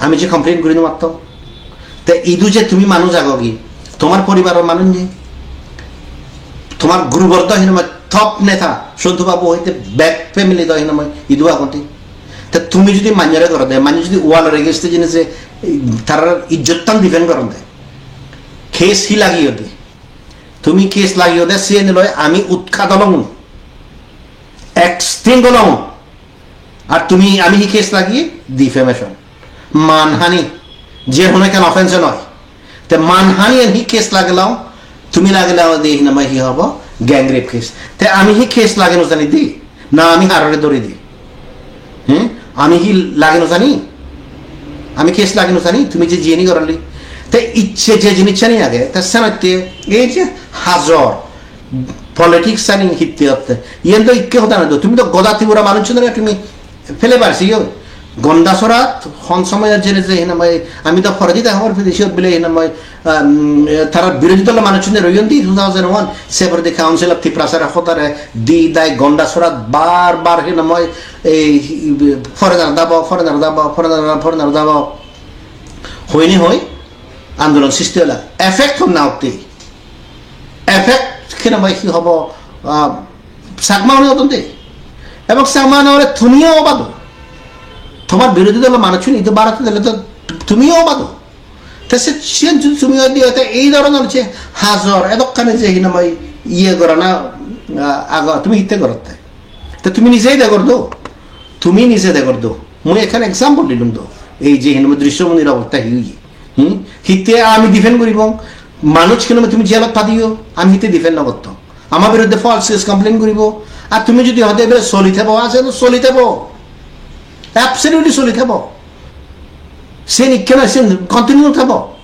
Ami je complain guri no patto. Te idu je tumi manuj ago gi, tomar poribaror manuj nei? Tomar group-or do hinamoi top neta, Sontu babu hoite bek family do hinamoi idu agon de. Te tumi jodi manjore goro de, manje jodi wall-or against-e jeinei je, tarar ijjottan defend goron de. Case hi lagiyo de? Tumi case lagiyo de, siyen loi ami utkat olong, extinct olong. Ar tumi, ami hi case lagi? Defamation. Manhani. Je hono ekkan offense noi. Te manhani en hi case lagelong? Tumi lagelong de hinamoi hi hobo? Gang rape case. Te ami hi case lage no jani di? Na ami harore dori di? Hmm? Ami hi lage no jani? Ami case lage no jani? Tumi je jiyeni goroli. Te icche je jinisani age, te senotte ei je hajor politics ani hitte hotte. Iyen do ikke hoda noi do. Tumi do goda Tripura manuchunore tumi fele parsi yo. Gondasorat hon somoyot jene je hinamoi, ami do poredi de hobor pedi siyot bile hinamoi, um, tara birodhi dolo manuchune royon di two thousand one, se poredi Council of Tiprasara hodare di dai Gondasorat bar bar hinamoi ei foreigner dabo, foreigner dabo, foreigner, foreigner dabo. Hoine hoi andolon sristi ola. Effect honna otte? Effect hinamoi hi hobo, ah, Chakma-une odon de. Ebong Chakma-une ore tumiyo obado. Tomar birodhi dolo manuchun idu Bharote dele to tumiyo obado. Te se siyen jodi tumi odi ote ei dhoronor je hajor edokkani je hinamoi iye gorana, ah, ago tumi hitte gorotte? Te tumi nije de gor do. Tumi nije de gor do. Mui ekkan example dilung do. Ei je hinamoi Drishyamuni-r obosta hi oye. Hmm? Hitte ami defend guribong? Manuj hinamoi tumi jailot padiyo, ami hitte defend no gotto? Ama biruddhe false case complain guribo. Ar tumi jodi hode ebere soli thebo, ase no soli thebo. Absolutely soli thebo. Sen ikke noi, sen continue thebo.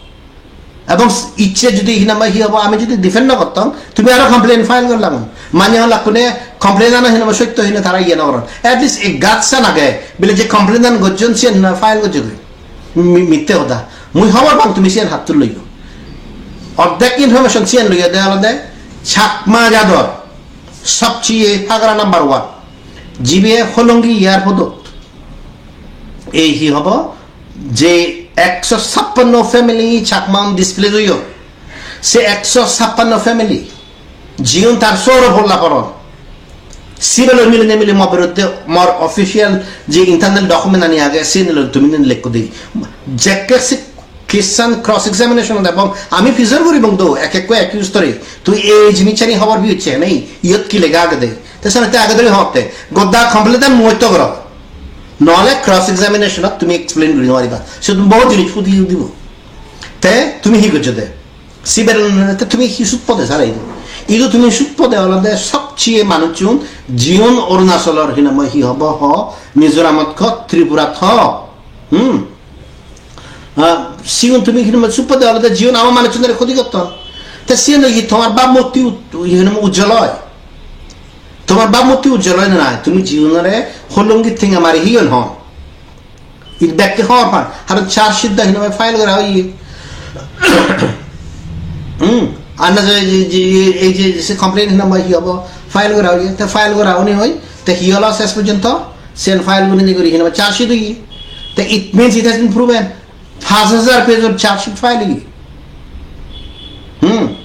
Ebong icche jodi hinamai hi hobo, ami jodi defend no gottam, tumi aro complain file gorlang. Mane hon lakkune complain ano hinamai sotto hine tara iye no goron. At least ei guts an age, bile je complain an gojjon siyen hinamai file gojjogoi. Mi-, mitte hoda. Mui hobor pang tumi siyen hattur loiyo. Ordek information siyen loiyo de olode Chakma jador sobcheye hagra number one. Jibe Holongi airport-ot. Ei hi hobo? Je ekso sappanno family Chakma un displace oiyo. Se ekso sappanno family, jiun tar soro polla poron. Sibeloi milinei mili mo biruddhe mor official je internal document ani age, sini loi tumi nin lekko de. Jekke se Christian cross examination ot ebong ami pijor guribong do, ek ekko accused ore. Tui ei jinisani hobor bi hocche nei, iyot ki lega agede? Te senotte age dori hotte, goda complaint an muoito goro. Nohole cross examination ot tumi explain guri no pariba. Siyot bohut jinis pudi udibo. Te tumi hi gojjo de? Siber te tumi hi sut pode sare idu? Idu tumi sut pode olode sobcheye manuchun jiun Arunachalor hinamai hi hobo ho, Mizoramot ho, Tripurat ho. Hmm. Ah, siun tumi hinamai sut pode olode jiun ama manuchunore khoti gotton. Te siyan hi tomar bab murti ut-, hinamai ujjol oi? Tomar bab murti ujjol oi na nai? Tumi jiunore holongi tenga mari hiyon ho. It bekte hor pan. Haron charge sheet da hinamai file gora oye. Hmm. Anna je, je, je, ei je, se complaint hinamai hi hobo? File gora oye. Te file gora oni hoi. Te hi olo ses porjonto? Sen file guri ni guri hinamai charge sheet oye. Te it means it has been proven. Paanch hajar page or charge sheet file oye. Hmm.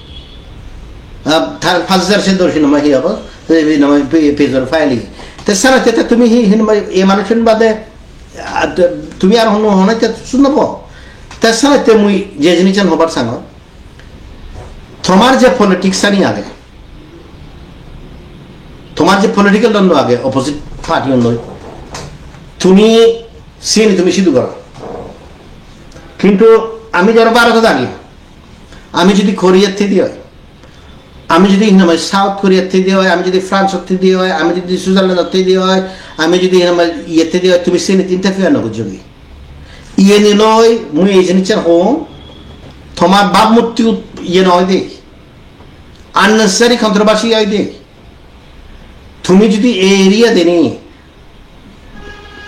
Ah, ta-, paanch hajar se dor hinamai hi hobo? Ei hinamai pe-, page or file oye. Te sara te, te tumi hi hinamai e manuchun bade, ah, te, tumi ar hono hono te sunno bo. Te sara te mui je jinissan hobar sangor. Tomar je politics ani age, tomar je political dol age, opposite party on loi, tumi sini tumi sidu goro. Kintu ami jara Bharotot agi, ami jodi Korea thedi oi, ami jodi hinamai South Korea thedi oi, ami jodi France thedi oi, ami jodi Switzerland thedi oi, ami jodi hinamai iye thedi oi, tumi sini interfere no gojjogi. Iyeni loi mui ei jinissan hong, tomar bab murti ut-, iye noi de. Unnecessary controversy oi de. Tumi jodi ei area deni,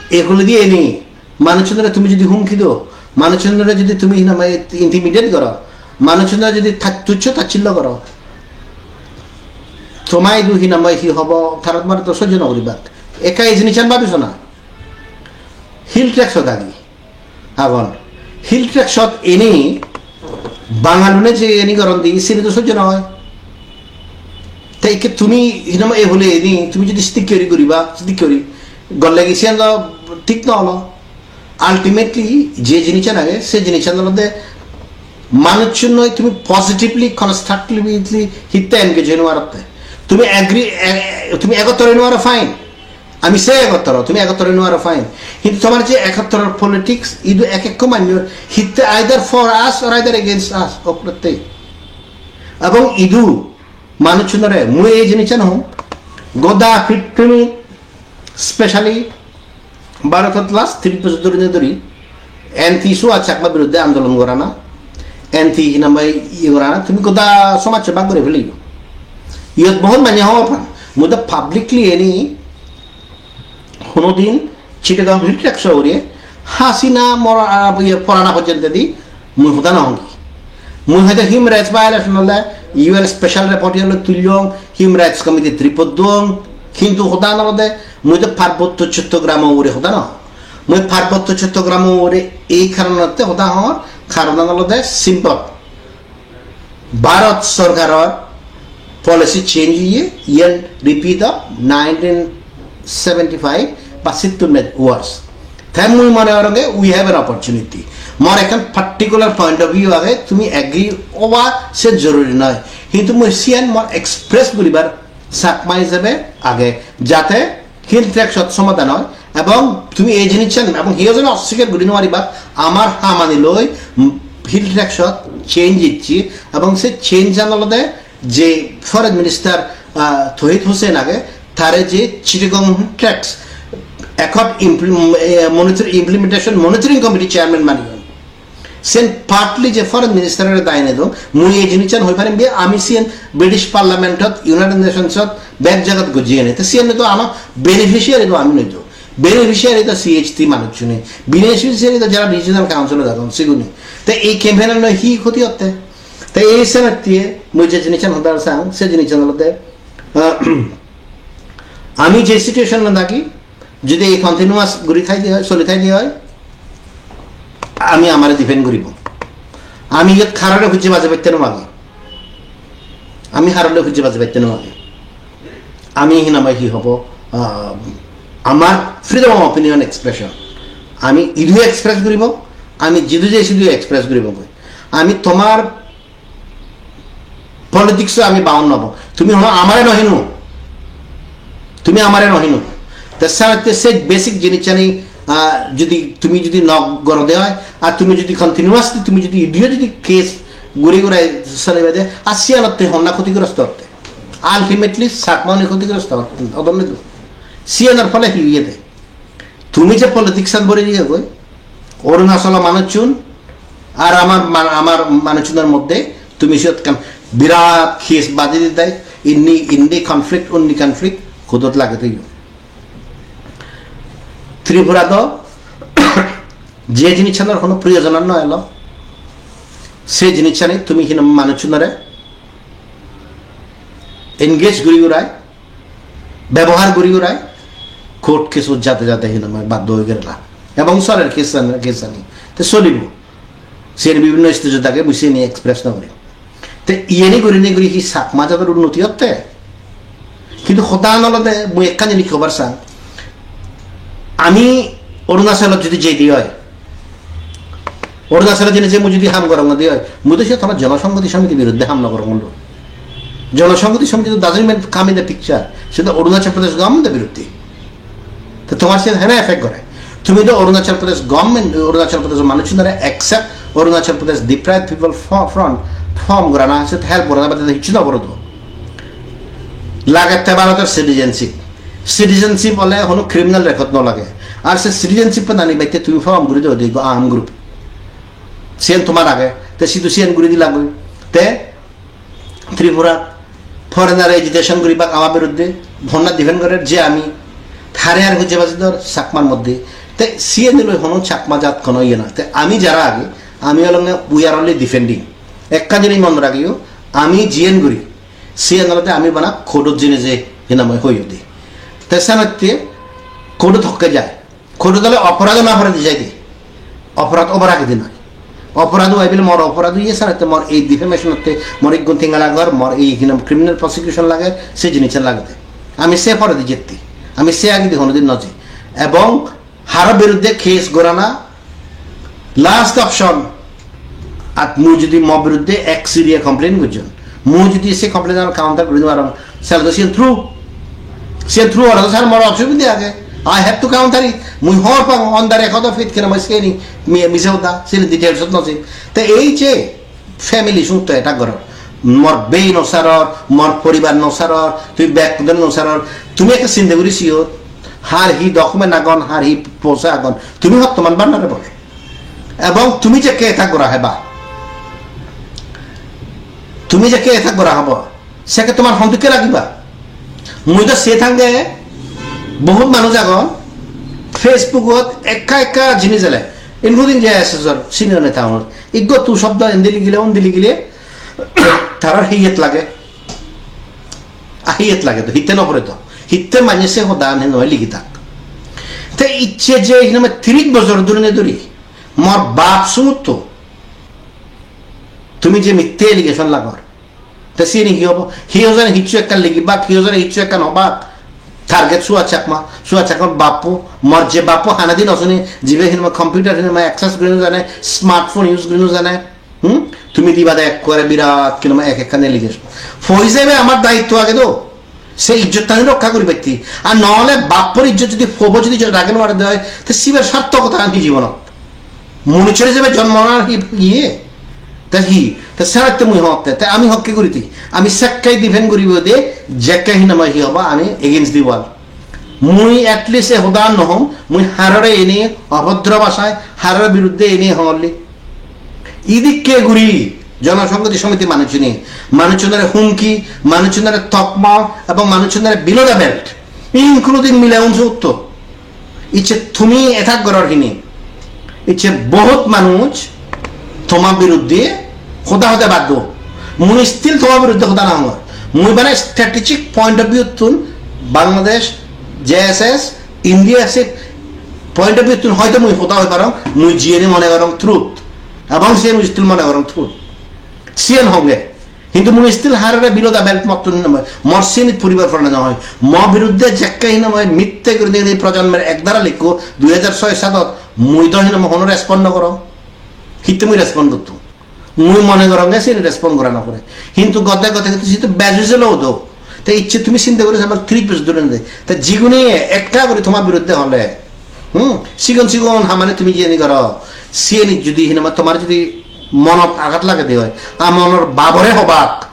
egulo di eni, manuchunore tumi jodi humki do, manuchunore jodi tumi hinamai intimidate goro, manuchunore jodi ta-, tuccho tacchillo goro, tomai idu hinamai hi hobo, tara tomare to sojjo no guribak. Ekka ei jinissan babi so na. Hill Tracts-ot agi agon. Hill Tracts-ot eni Bangalune je eni goron di, sini to sojjo noi. Te ikke tumi hinamai e hole eni, tumi jodi sidikke guri guriba, sidikke guri golle gi siyan do thik no olo. Ultimately, je jinissan age, se jinissan olode manuchun noi tumi positively, constructively hitte engage hoi no parotte. Tumi agree, eh, tumi egottor hoi no paro, fine. Ami se egottor, tumi egottor hoi no paro, fine. Hintu tomar je egottor politics, idu ek ekko manjor hitte either for us or either against us, oprotte. Ebong idu manuchunore mui ei jinissan hom, goda pittimi, specially Bharotot last tris bojor dhori ne dhori anti Suhas Chakma biruddhe andolon gorana, anti hinamai iye gorana, tumi goda somajcho bhag gori feliyo. Iyot bohut manye hobor pan, mui do publicly eni honodin Chittagong Hill Tracts-o ugure Hasina mora, ah, iye, porana porjonto di mui hoda no hongi. Mui hoyto human rights violation ole U N special rapporteur loi tullong, human rights committee report dong, hintu hoda no olode mui do Parbotto Chottogramo ugure hoda no. Mui Parbotto Chottogramo ugure ei karonotte hoda hongor, karonan olode simple. Bharat sorkaror policy change oye, iyen repeat of nineteen seventy-five ba sittun bej worse. Te mui mone goronge we have an opportunity. Mor ekkan particular point of view age, tumi agree oba se joruri noi. Hintu mui siyan mor express guribar Chakma ijebe age, jate Hill Tracts-ot somadan oi, ebong tumi ei jinissan, ebong hiyo jone ossikar guri no pariba, amar hamani loi, mm, Hill Tracts-ot change icche, ebong se change-an olode je Forest Minister, ah, Touhid Hossain age, tare je Chittagong Hill Tracts Accord implim-, eh, monitor-, Implementation Monitoring Committee Chairman baneyon. Sen partly je Forest Minister-ore dai no dong, mui ei jinissan hoi parim je ami siyen British Parliament-ot, United Nations-ot, bek jagat gojjiyeni. Te siyen to ama beneficiary to ami noi to. Beneficiary to C H T manuchchune. Beneficiary to jara regional council-ot agon sigune. Te ei campaign-an loi hi khoti otte? Te ei senotte mui je jinissan hodar sang, se jinissan olode, ah, ami je situation-ot agi, jodi ei continuous guri thai de oi, soli thai de oi, ami amare defend guribo. Ami iyot harore hujje baje patte no magi. Ami harore hujje baje patte no magi. Ami hinamai hi hobo, ah, amar freedom of opinion expression. Ami idu express guribo, ami jidu je sidu express guribo goi. Ami tomar politics-o ami bound nobo. Tumi hono amare no hino. Tumi amare no hino. Te senotte se basic jinissani, ah, jodi tumi jodi no goro de oi, ar tumi jodi continuously tumi jodi idu jodi case Guri gurai solibede, ar siyanotte honna khotigrosto otte. Ultimately, Chakma-une khotigrosto otte, odonne do. Siyanor phole hi oyede? Tumi je politics-an bori diye goi, Arunachalo manuchun ar amar man-, amar manuchunor moddhe tumi siyot ekkan birat case badi didai, indi, indi conflict, undi conflict, hudot lage toyo. Tripura do je jinissanor hono proyojon ar no elo, se jinissani tumi hino manuchunore engage guri gurai, bebohar guri gurai, court case-ot jate jate hino mane baddo oi gerela. Ebong soler case-ani, case-ani. Te solibo. Siyen bibhinno stage-ot age, mui siyeni express no guri. Te iyeni gurinei guri hi Chakma jador unnoti otte? Hintu hodan olode mui ekkan jinis hobar sang. Ami Arunachalot jodi jei di oi, Arunachalot jeinei je mui jodi ham gorong di oi, mui do se tomar Jonosonghoti Samiti biruddhe ham no gorong lo. Jonosonghoti Samiti do doesn't mean come in the picture. Se do Arunachal Pradesh government biruddhe. Te tomar siyen hene effect gore? Tumi do Arunachal Pradesh government, Arunachal Pradesh manuchunore, except Arunachal Pradesh Deprived People Fo-, Front form gorana, siyot help gorana bade hissu no goro do. Lagette Bharotor citizenship. Citizenship ole hono criminal record no lage. Ar se citizenship ani batte tumi form guri do de go arm group. Siyen tomar age. Te sidu siyen guri dilagoi. Te Tripura foreigner agitation guribak ama biruddhe, honna defend gorer je ami, tare ar hujje baji dor Chakmar moddhe. Te siyen loi hono Chakma jat kono iye na. Te ami jara agi, ami olonge we are only defending. Ekka jinis mon ragiyo, ami jiyen guri, siyen olode ami bana court-ot jeinei je hinamai hoyode. Te senotte court-ot hokke jai. Court-ot ole oporad na pore di jai de. Oporad obar age di noi. Oporad oi bile mor oporad oye saratte mor ei defamation otte mor iggun tinga lagor, mor ei hinam criminal prosecution lage, se jinissan lagede. Ami se pore di jetti. Ami se age di honodin no jei. Ebong haro biruddhe case gorana last option. At mui jodi mo biruddhe ek siriye complain gojjon, mui jodi se complain an counter guri no parong, sale do siyen true. Siyen true ora do sar mor osubide age. I have to counter it. Mui hor pang on the record of it, kena mui seni mi-, mise hoda, seni details ot no sei. Te ei je family sutto attack goror, mor bei no saror, mor poribar no saror, tumi bek no saror, tumi ekka sinde guri siyo, har hi document agon, har hi posa agon, tumi hottoman bannare bole. Ebong tumi jekke attack gora heba, tumi jekke attack gora hobo, sekke tomar hondikke lagiba? Mui do se thange bohut manuj agon Facebook-ot ekka ekka jinis ele, including J S S-or senior neta agon. Iggo tu shobdo endi ligile, undi ligile, tarar hiyet lage. A hiyet lage do, hitte no pore do. Hitte manye se hodan hen noi ligi tak. Te icche je hiname tiris bojor dhuri ne dhuri, mor bap sumutto. Tumi je mitte allegation lagor. Te sini hi hobo? Hi hojane hissu ekkan ligibak, hi hojane hissu ekkan hobak. Target Suhas Chakma, Suhas Chakma bappo, mor je bappo hanadi no suni, jibe hinama computer hinama access guri no jane, smartphone use guri no jane. Hmm? Tumi diba de ekkore birat hinama ek ekkan allegation. Poi jebe amar daitto age do. Se ijjottani rokka guribatte. Ar nohole bappor ijjot jodi pobo jodi rage no mare de oi, te sibar sarthokotagan hi jibonot? Manuchor ijebe jonmo onar hi iye? Te hi? Te senotte mui hotte, te ami hokke guri di. Ami sekke defend guribo de, jekke hinamai hi hoba, ami against the wall. Mui at least e hoda no hom, mui harore eni obhodro bhashai, harore biruddhe eni hongolli. Idikke guri Jonosonghoti Samiti manuchune, manuchunore humki, manuchunore tokma, ebong manuchunore below the belt, including mile unsu utto. Icche tumi attack goror hini. Icche bohut manuj toma biruddhe hoda hoda baddo. Mui still toma biruddhe hoda no hongor. Mui bana strategic point of view tun Bangladesh, J S S, India se point of view tun hoyto mui hoda hoi parong, mui jiyeni mone gorong truth. Ebong siyen mui still mone gorong truth. Siyen honge. Hintu mui still harore below the belt mottun hinamai. Mor sinit puribar porane no oi. Mo biruddhe jekke hinamai mitte gurinei ei projonmor ek dara likko, dui hajar soi satot mui do hinamai hono respond no gorong. Hitte mui respond gottum? Mui mone goronge sini respond gora no pore. Hintu gode gode hintu situ bej oi jelo do. Te icche tumi sinde guri sabar trip is duren de. Te jiguni ekka guri toma biruddhe hole. Hmm? Sigon sigon hamani tumi jeni goro. Siyeni judi hinamai tomar judi Monot agat lagede oi. Amonor babore hobak,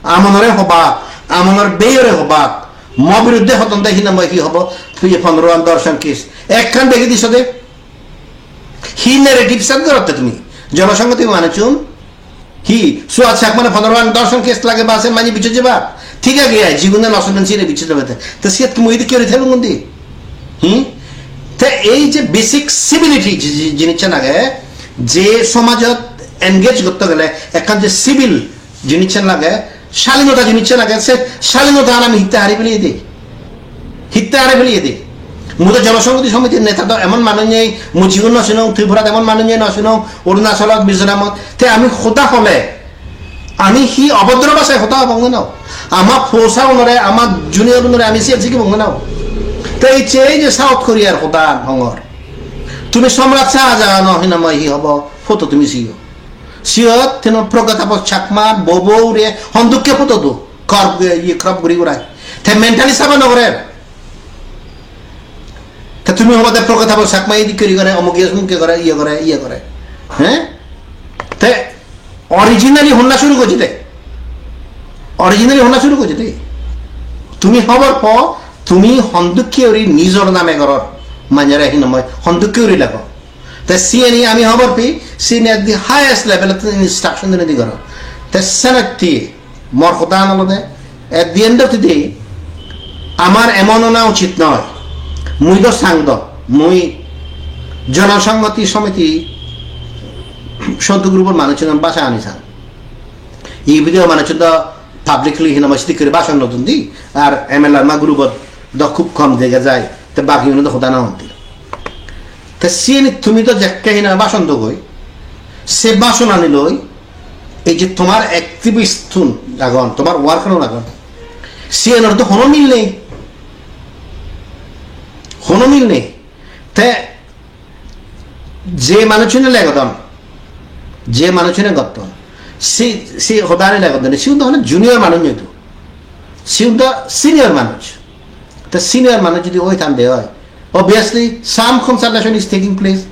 amonore hobak, amonor beyore hobak. Mo biruddhe hodon de hinamai hi hobo, tui pondro an dorshon case. Ekkan degi diso de. Hi narrative set gorotte tumi? Jonosonghoti manuchun. Hi, Suhas Chakmare pondro an dorshon case lage ba se mani bichche jeba. Thik age ai, jibone no sunen sire bichche jeba te. Te siyot tumi idi keri thelung undi. Hmm? Te ei je basic civility ji-, ji-, jinissan age, je somajot engage gotte gele ekkan je civil jinissan lage, shalinota jinissan lage, se shalinota ami hitte hari feliye di? Hitte hari feliye di? Mui do Jonosonghoti Somitir neta do emon manuj nei, mui jigun no sinong, Tripurat emon manuj nei no sinong, Arunachalot, Mizoramot, te ami hoda hole, ami hi obodro bhasai hoda hobong na? Ama posa unore, ama junior unore ami siyan sigibong na? Te ei je, ei je South Korear hoda hongor. Tumi Samrat Shah Jahan hinamai hi hobo, photo tumi siyo. Siyot teno Pragya Tapos Chakma, bobo ure, hondukke photo do, crop, iye, crop guri gurai. Te mentally saba no gorer. Te tumi hobade Pragya Tapos Chakma idi kuri gore, omuk iye sumukke gore, iye gore, iye gore. He? Te originally honna suru gojje de? Originally honna suru gojje de? Tumi hobor po, tumi hondukke uri nijor name goror. Manjare hinamai, hondukke uri lago. Te siyeni ami hobor pi, siyeni at the highest level-ot instruction dinei di goror. Te senotte mor hodan olode, at the end of the day, amar emon ona uchit noi. Mui do sang do, mui Jonosonghoti Somiti Sodhu group-or manuchunor bhasha ani sang. Ei video manuchun do publicly hinamai sidik guri bhashon no don di, ar M L A ma group-ot do khub kom dega jai, te bagi uno do hoda no hon di. Te siyeni tumi do jekke hina bhashon dogoi, se bhashon ani loi, ei je tomar activist-un agon, tomar worker-un agon, siyanor do hono mil nei. Hono mil nei. Te je manuchune legodon, je manuchune gotton, si, si hodani legodon, siun do hono junior manuj noi do. Siun do senior manuj. Te senior manuj jodi oi than de oi, obviously some consultation is taking place.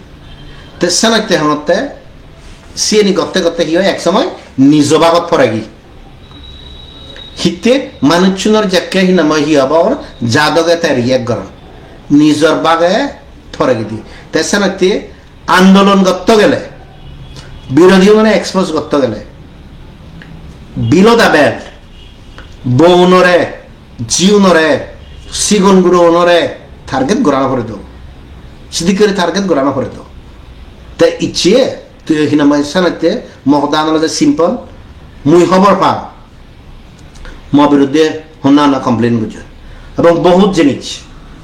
Te senotte hongotte siyeni gotte gotte hi oi, ek somoy nijo bagot poregi. Hitte manuchunor jekke hinamai hi obo, jadoge te react goron. Nijor bage poregi di. Te senotte andolon gotte gele, birodhi mane expose gotte gele, below the belt, bounore, jiunore, sigon gurounore target gorana pore do. Sidik guri target gorana pore do. Te icche, tui hinamai senotte, mo hodan olode simple, mui hobor pang. Mo biruddhe honna honna complain gojjon. Ebong bohut jinis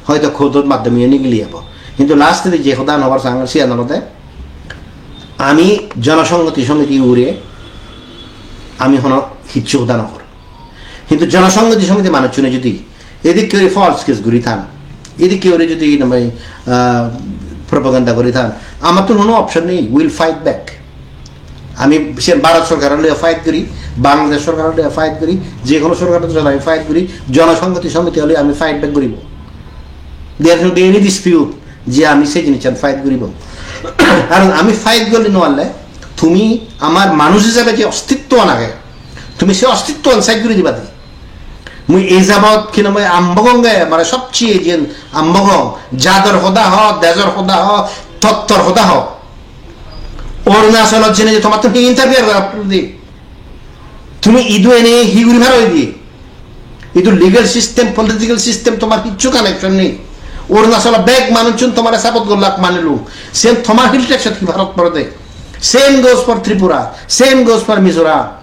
hoyto court-or maddhome nigili jebo. Hintu last-e je hodan hobar sang siyan olode ami Jonosonghoti Somiti ugure ami hono hissu hoda no gorong. Hintu Jonosonghoti Somiti manuchune jodi edikke guri false case guri than, edikke guri jodi namai, ah, propaganda guri than, amattun hono option nei, we'll fight back. Ami siyan Bharat sorkaror loi fight guri, Bangladesh sorkaror loi fight guri, je hono sorkaror loi ami fight guri, Jonosonghoti Somiti loi ami fight back guribo. There should be any dispute je ami se jinissan fight guribo. Karon ami fight gori no parle tumi amar manuj hisabe je ostitto age, tumi se ostitto side guri diba de. Mui ei jabot hinamai Ambogonge, mane sobcheye jiyen Ambogong, jador hoda ho, dejor hoda ho, tottor hoda ho. Arunachalot jeinei je tomattun hi interfere gora puribo de? Tumi idu ene hi guri paro idi? Idu legal system, political system tomar hissu connection nei. Arunachalot bek manuchun tomare support gollak manilung. Siyen tomar hill tracts-ot hi pharok porede? Same goes for Tripura, same goes for Mizoram.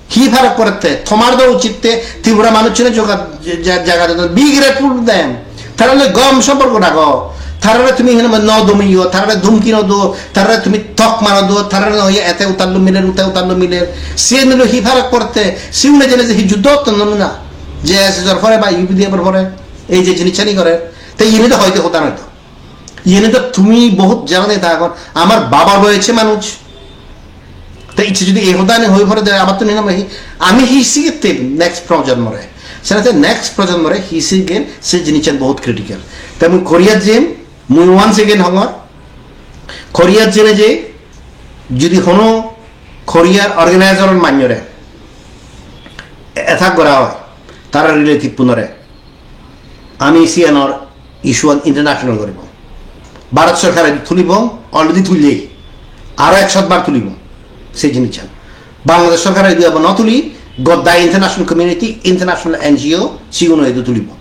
Hi pharok porette? Tomar do uchitte Tripura manuchune joga-, ja-, jaga dodon. Be grateful to them. Tarare gom somporko rago. Tarare tumi hene no dumiyo, tarare dhumki no do, tarare tumi tok maro do, tarare no ye ete utallo miler, ute utallo miler. Siyen loi hi pharok porette? Siune jene je hi juddho otton no na. J S S-or pore ba U P D F-or pore ei je jinisani gore. Te iyeni do hoide hoda noi do. Iyeni do tumi bohut jana neta agon. Amar babar boyose manuj. Te icche jodi ei hodani hoi pore de, abar to ninam hi, ami hi sigette next projonmore. Senotte next projonmore hi sigen se jinissan bohut critical. Te mui Koreat jem, mui once again hongor, Koreat jene je jodi hono Korear organizer-or manjore attack gora oi, tara relative-unore, ami siyanor issue-an international goribo. Bharat sorkare tulibo, already tulle, aro ekshot bar tulibo se jinissan. Bangladesh sorkare jodi abo no tuli, goda international community, international N G O, siguno idu tulibo.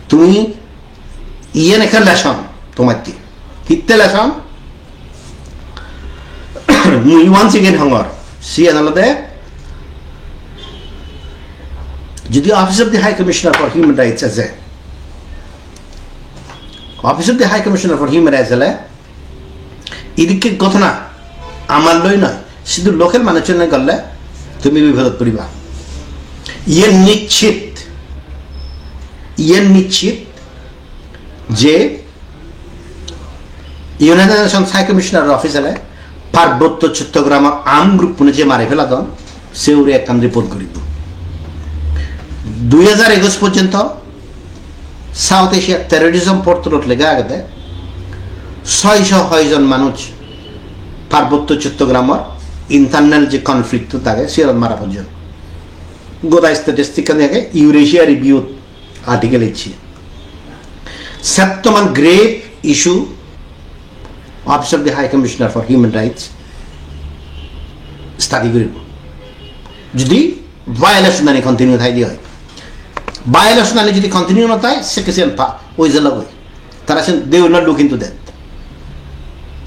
Tumi iyen ekkan lesson tomatte. Hitte lesson? Mui once again hongor. Siyan olode, jodi Office of the High Commissioner for Human Rights eje, Office of the High Commissioner for Human Rights ele, idikke ghotona amar loi noi, sidu local manuchchune golle tumi bipodot poriba. Iyen nischit, iyen nischit je United Nations High Commissioner office ele Parbotto Chottogramor armed group-une je mari peladon, se hure ekkan report guribo. Dui hajar egoch porjonto South Asia terrorism portalot lega agede, soisho hoijon manuj Parbotto Chottogramor internal je conflict-ot age, siyot mara pojjon. Goda statistic-ani age, Eurasia Review-t article ecche. Settoman grave issue Office of the High Commissioner for Human Rights study guribo. Jodi violation-ani continue thaide oi, violation-ani jodi continue no thai, se case-an pa oi jalo goi. Tara sen, they will not look into that.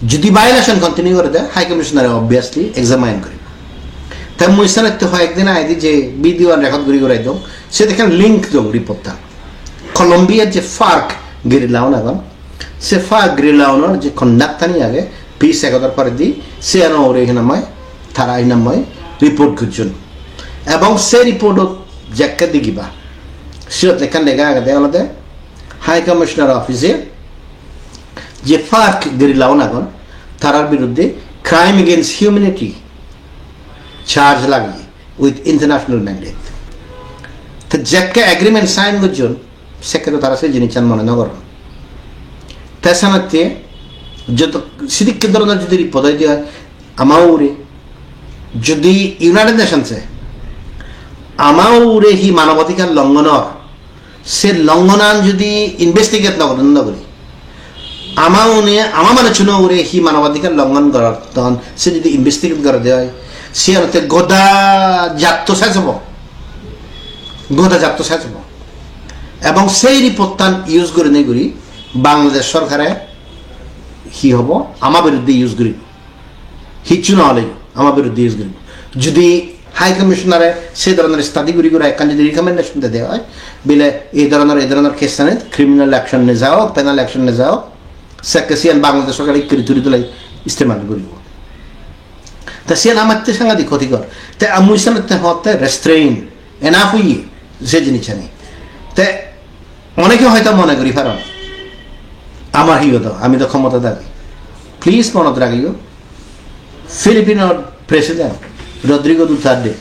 Jodi violation continue gore de, High Commissioner obviously examine goribo. Te mui senotte hoyek din age je video-an record guri gurai dong, se dekhan link dong report-tan. Colombia je FARC guerrilla-un agon, se FARC guerrilla-unor je conduct-ani age, peace accord-or poredi, siyano hure hinamai, tara hinamai report gojjon. Ebong se report-ot jekke digiba, siyot ekkan lega agede olode High Commissioner office-e je FARC guerrilla-un agon, tarar biruddhe crime against humanity charge lageye with international mandate. Te jekke agreement sign gojjon, sekke to tara se jinissan mone no goron. Te senotte joto sidikke dhoronor jodi report oi de oi, ama ugure, jodi United Nations-e ama ugure hi manobadhikar longhon or, se longhon-an jodi investigate no goron, no guri, ama une, ama manuchchuno ugure hi manobadhikar longhon gorodon, se jodi investigate gore de oi, siyanotte goda jatto ses obo, goda jatto ses obo. Ebong sei report-tan use gurinei guri Bangladesh sorkare hi hobo, ama biruddhe use guribo. Hissu no ole ama biruddhe use guribo. Jodi High Commissioner-e se dhoronor study guri guri ekkan jodi recommendation de de oi, bile ei dhoronor, ei dhoronor case-anit criminal action neja hok, penal action neja hok, sekke siyan Bangladesh sorkare ikkiri turi tuli istemal guribo. Te siyan amatte sangadik khotikor. Te mui senotte hotte restrain, enough oye se jinissani. Te oneke hoyto mone guri paron, amar hi hodo, ami to khomota dagi. Please monot ragiyo, Filipino President Rodrigo Duterte,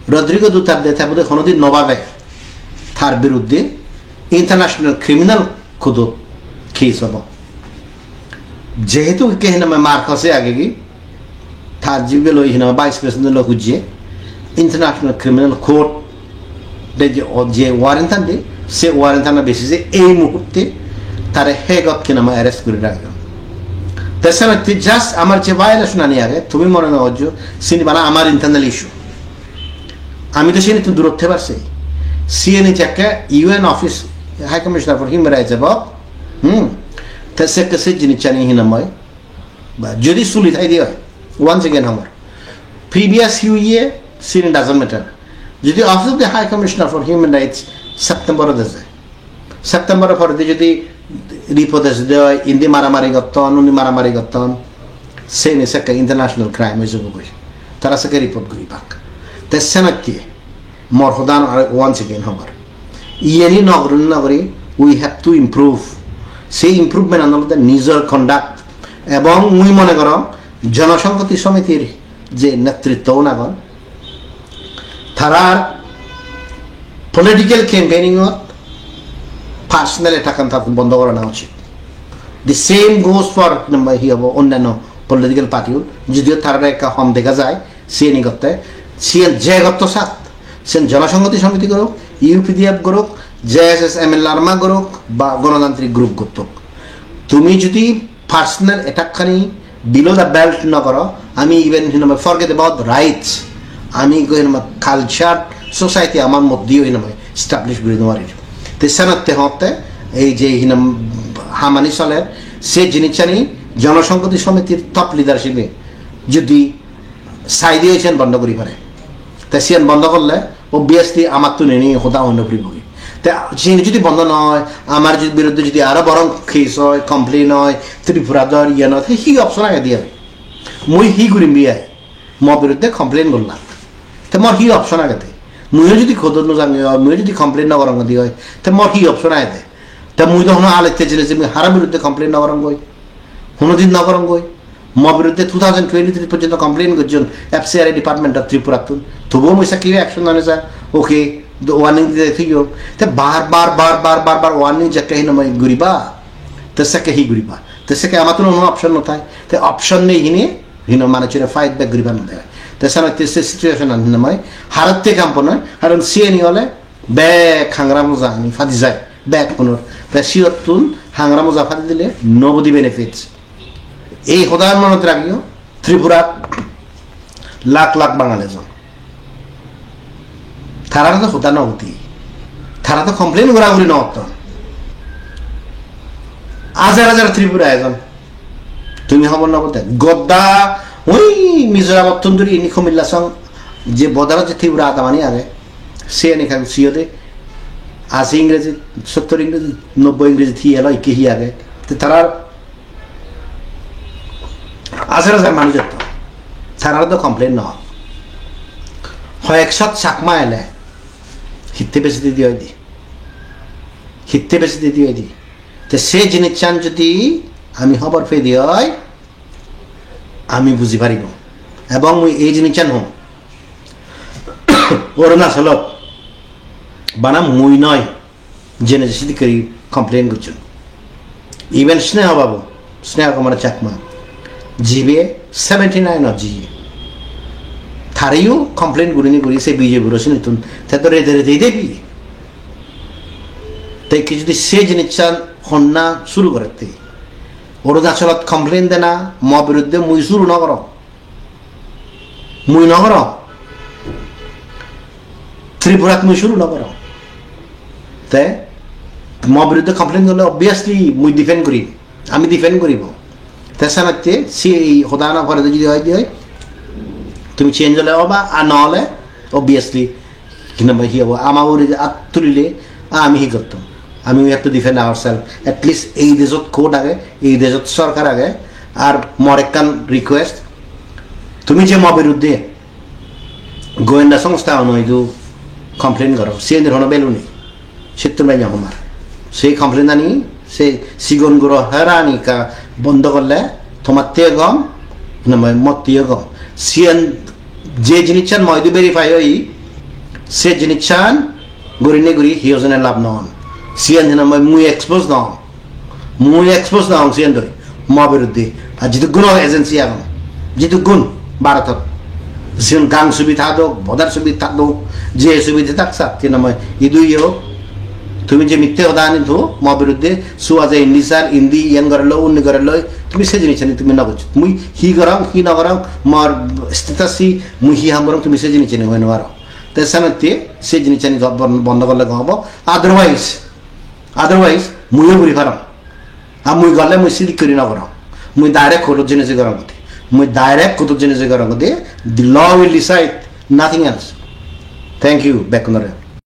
Rodrigo Duterte te bode honodin no babe tar biruddhe International Criminal Court-ot case obo. Jehetu ke hinamai Marcos-e agegi, tar jibe loi hinamai Vice President loi hujje, International Criminal Court-e je, je warrant-an de, se warrant-ano basis-e ei muhurte tare Hague-ot hinamai arrest guri rageyon. Te senotte just amar je violation-ani age, tumi mone no gojjo, sini bana amar internal issue. Ami to siyeni tun durot thebar sei. Siyeni jekke U N Office High Commissioner for Human Rights ebo, hmm, te sekke se jinissani hinamai, ba jodi suli thai de oi, once again hongor, previous U E, sini doesn't matter. Jodi Office of the High Commissioner for Human Rights September-ot eje, September-or poredi jodi report eje de oi, indi maramari gotton, undi maramari gotton, seni sekke international crime oi jebogoi. Tara sekke report guribak. Te senotte mor hodan aro once again hongor. Iyeni no guri no guri, we have to improve. Sei improvement-an olode nijor conduct. Ebong mui mone gorong Jonosonghoti Somitir je netritto-un agon, tarar political campaigning-ot personal attack-an tar bondo gorana uchit. The same goes for, hi hobo, onnanno political party-un, judiyo tarare ekka hom dega jai, Siyeni gotte, siyen je gotto sat, siyen Jonosonghoti Somiti gorok, U P D F gorok, J S S M L Larma gorok, ba gonotantrik group gottok. Tumi judi personal attack ani below the belt no goro, ami even hinamai forget about rights, ami go hinamai culture, society amar moddheyo hinamai establish guri no parir. Te senotte hotte ei je hinam hamani soler, se jinissani Jonosonghoti Somitir top leadership-e judi saide oi siyan bondo guri pare. Te siyan bondo gorle obviously amattun ini hoda hoi no puribogi. Te siyan judi bondo no oi, amar judi biruddhe judi aro borong case oi, complain oi, Tripura dor iyan oi, te hi option age diyan? Mui hi gurim bi ai? Mo biruddhe complain gorlak. Te mor hi option age te? Muiyo judi court-ot no jangi oi, muiyo judi complain no gorong di oi, te mor hi option age te? Te mui do hono alette jinisse mui hara biruddhe complain no gorong goi. Hono din no gorong goi. Mo biruddhe two thousand twenty-three porjonto complain gojjon F C R A department of Tripura tun. Tobuo mui sekke action no neja. Okay, do warning dide thiyo. Te bar bar bar bar bar bar warning jekke hinamai guriba. Te sekke hi guriba? Te sekke amattun hono option no thai. Te option nei hine hino manuchure fight back guribar no de. Te senotte se situation an hinamai haratte kampo noi. Karon siyeni ole bek hangra moja ani padi jai. Bek honor. Te siyottun hangra moja padi dile nobody benefits. Ei hoda monot ragiyo, Tripurat lakh lakh Bangal ejon. Tarare do hoda no hudi. Tara do complain gora guri no gotton. Hajar hajar Tripura ejon. Tumi hobor no potte. Goda oi Mizoramottun duri ini Kumilla song je border-ot je Tripura adamani age. Siyeni ekkan siyode. Ashi ingreji, sottor ingreji, nobboi ingreji hi elo, ikke hi age. Te tarar hajar hajar manuj etto. Tarar do complain no. Hoyek shot Chakma ele hitte besi didi oidi. Hitte besi didi oidi. Te se jinissan jodi ami hobor pedi oi, ami buji paribo. Ebong mui ei jinissan hom. Arunachalot bana mui noi, jene je sidikke guri complain gocchon. Even Sneha babu, Sneha Kumar Chakma, jibe seventy nine ot jiye. Tareyo complain gurinei guri se B J P-r sinittun te do rede rede debi. Te ki jodi se jinissan honna suru gorette, Arunachalot complain dena mo biruddhe mui suru no gorong. Mui no gorong. Tripurat mui suru no gorong. Te mo biruddhe complain gorle obviously mui defend gurim. Ami defend guribo. Te senotte se ei hodana pore jodi oi de oi, tumi change ole oba, ar no ole obviously hinamai hi obo, ama ugure at tulile ami hi gottum? Ami we have to defend ourselves. At least ei dejot court age, ei dejot sorkar age. Ar mor ekkan request, tumi je mo biruddhe goyenda songstha hono idu complain goro, siyenir hono value nei. Sittun bej no homar. Se complain ani, se sigon guro herani ekka bondo gorle tomatteo gom, hinamai motteo gom. Siyen je jinissan moidu verify oi, se jinissan gurinei guri hiyo jone lab no on. Siyen hinamai mui expose no ong. Mui expose no ong siyen doi. Mo biruddhe. Ar jidukkun o agency agon, jidukkun Bharotot, sigun gang subi thadok, border subi thadok, je subi thadok sak, hinamai idu iyo. Tumi je mitte hoda ani thu mo biruddhe, su aje indi sar, indi iyan gorello, unni gorello, tumi se jinissani tumi no goccho. Mui hi gorong, hi no gorong, mor status hi, mui hi ham gorong, tumi se jinissani hoi no paro. Te senotte se jinissani go-, bon-, bondo gorle gom obo. Otherwise, otherwise, muiyo guri parong. Ar mui gorle mui sidik guri no gorong. Mui direct court-ot jeinei je gorong gode. Mui direct court-ot jeinei je gorong gode. The law will decide, nothing else. Thank you, bekkunore.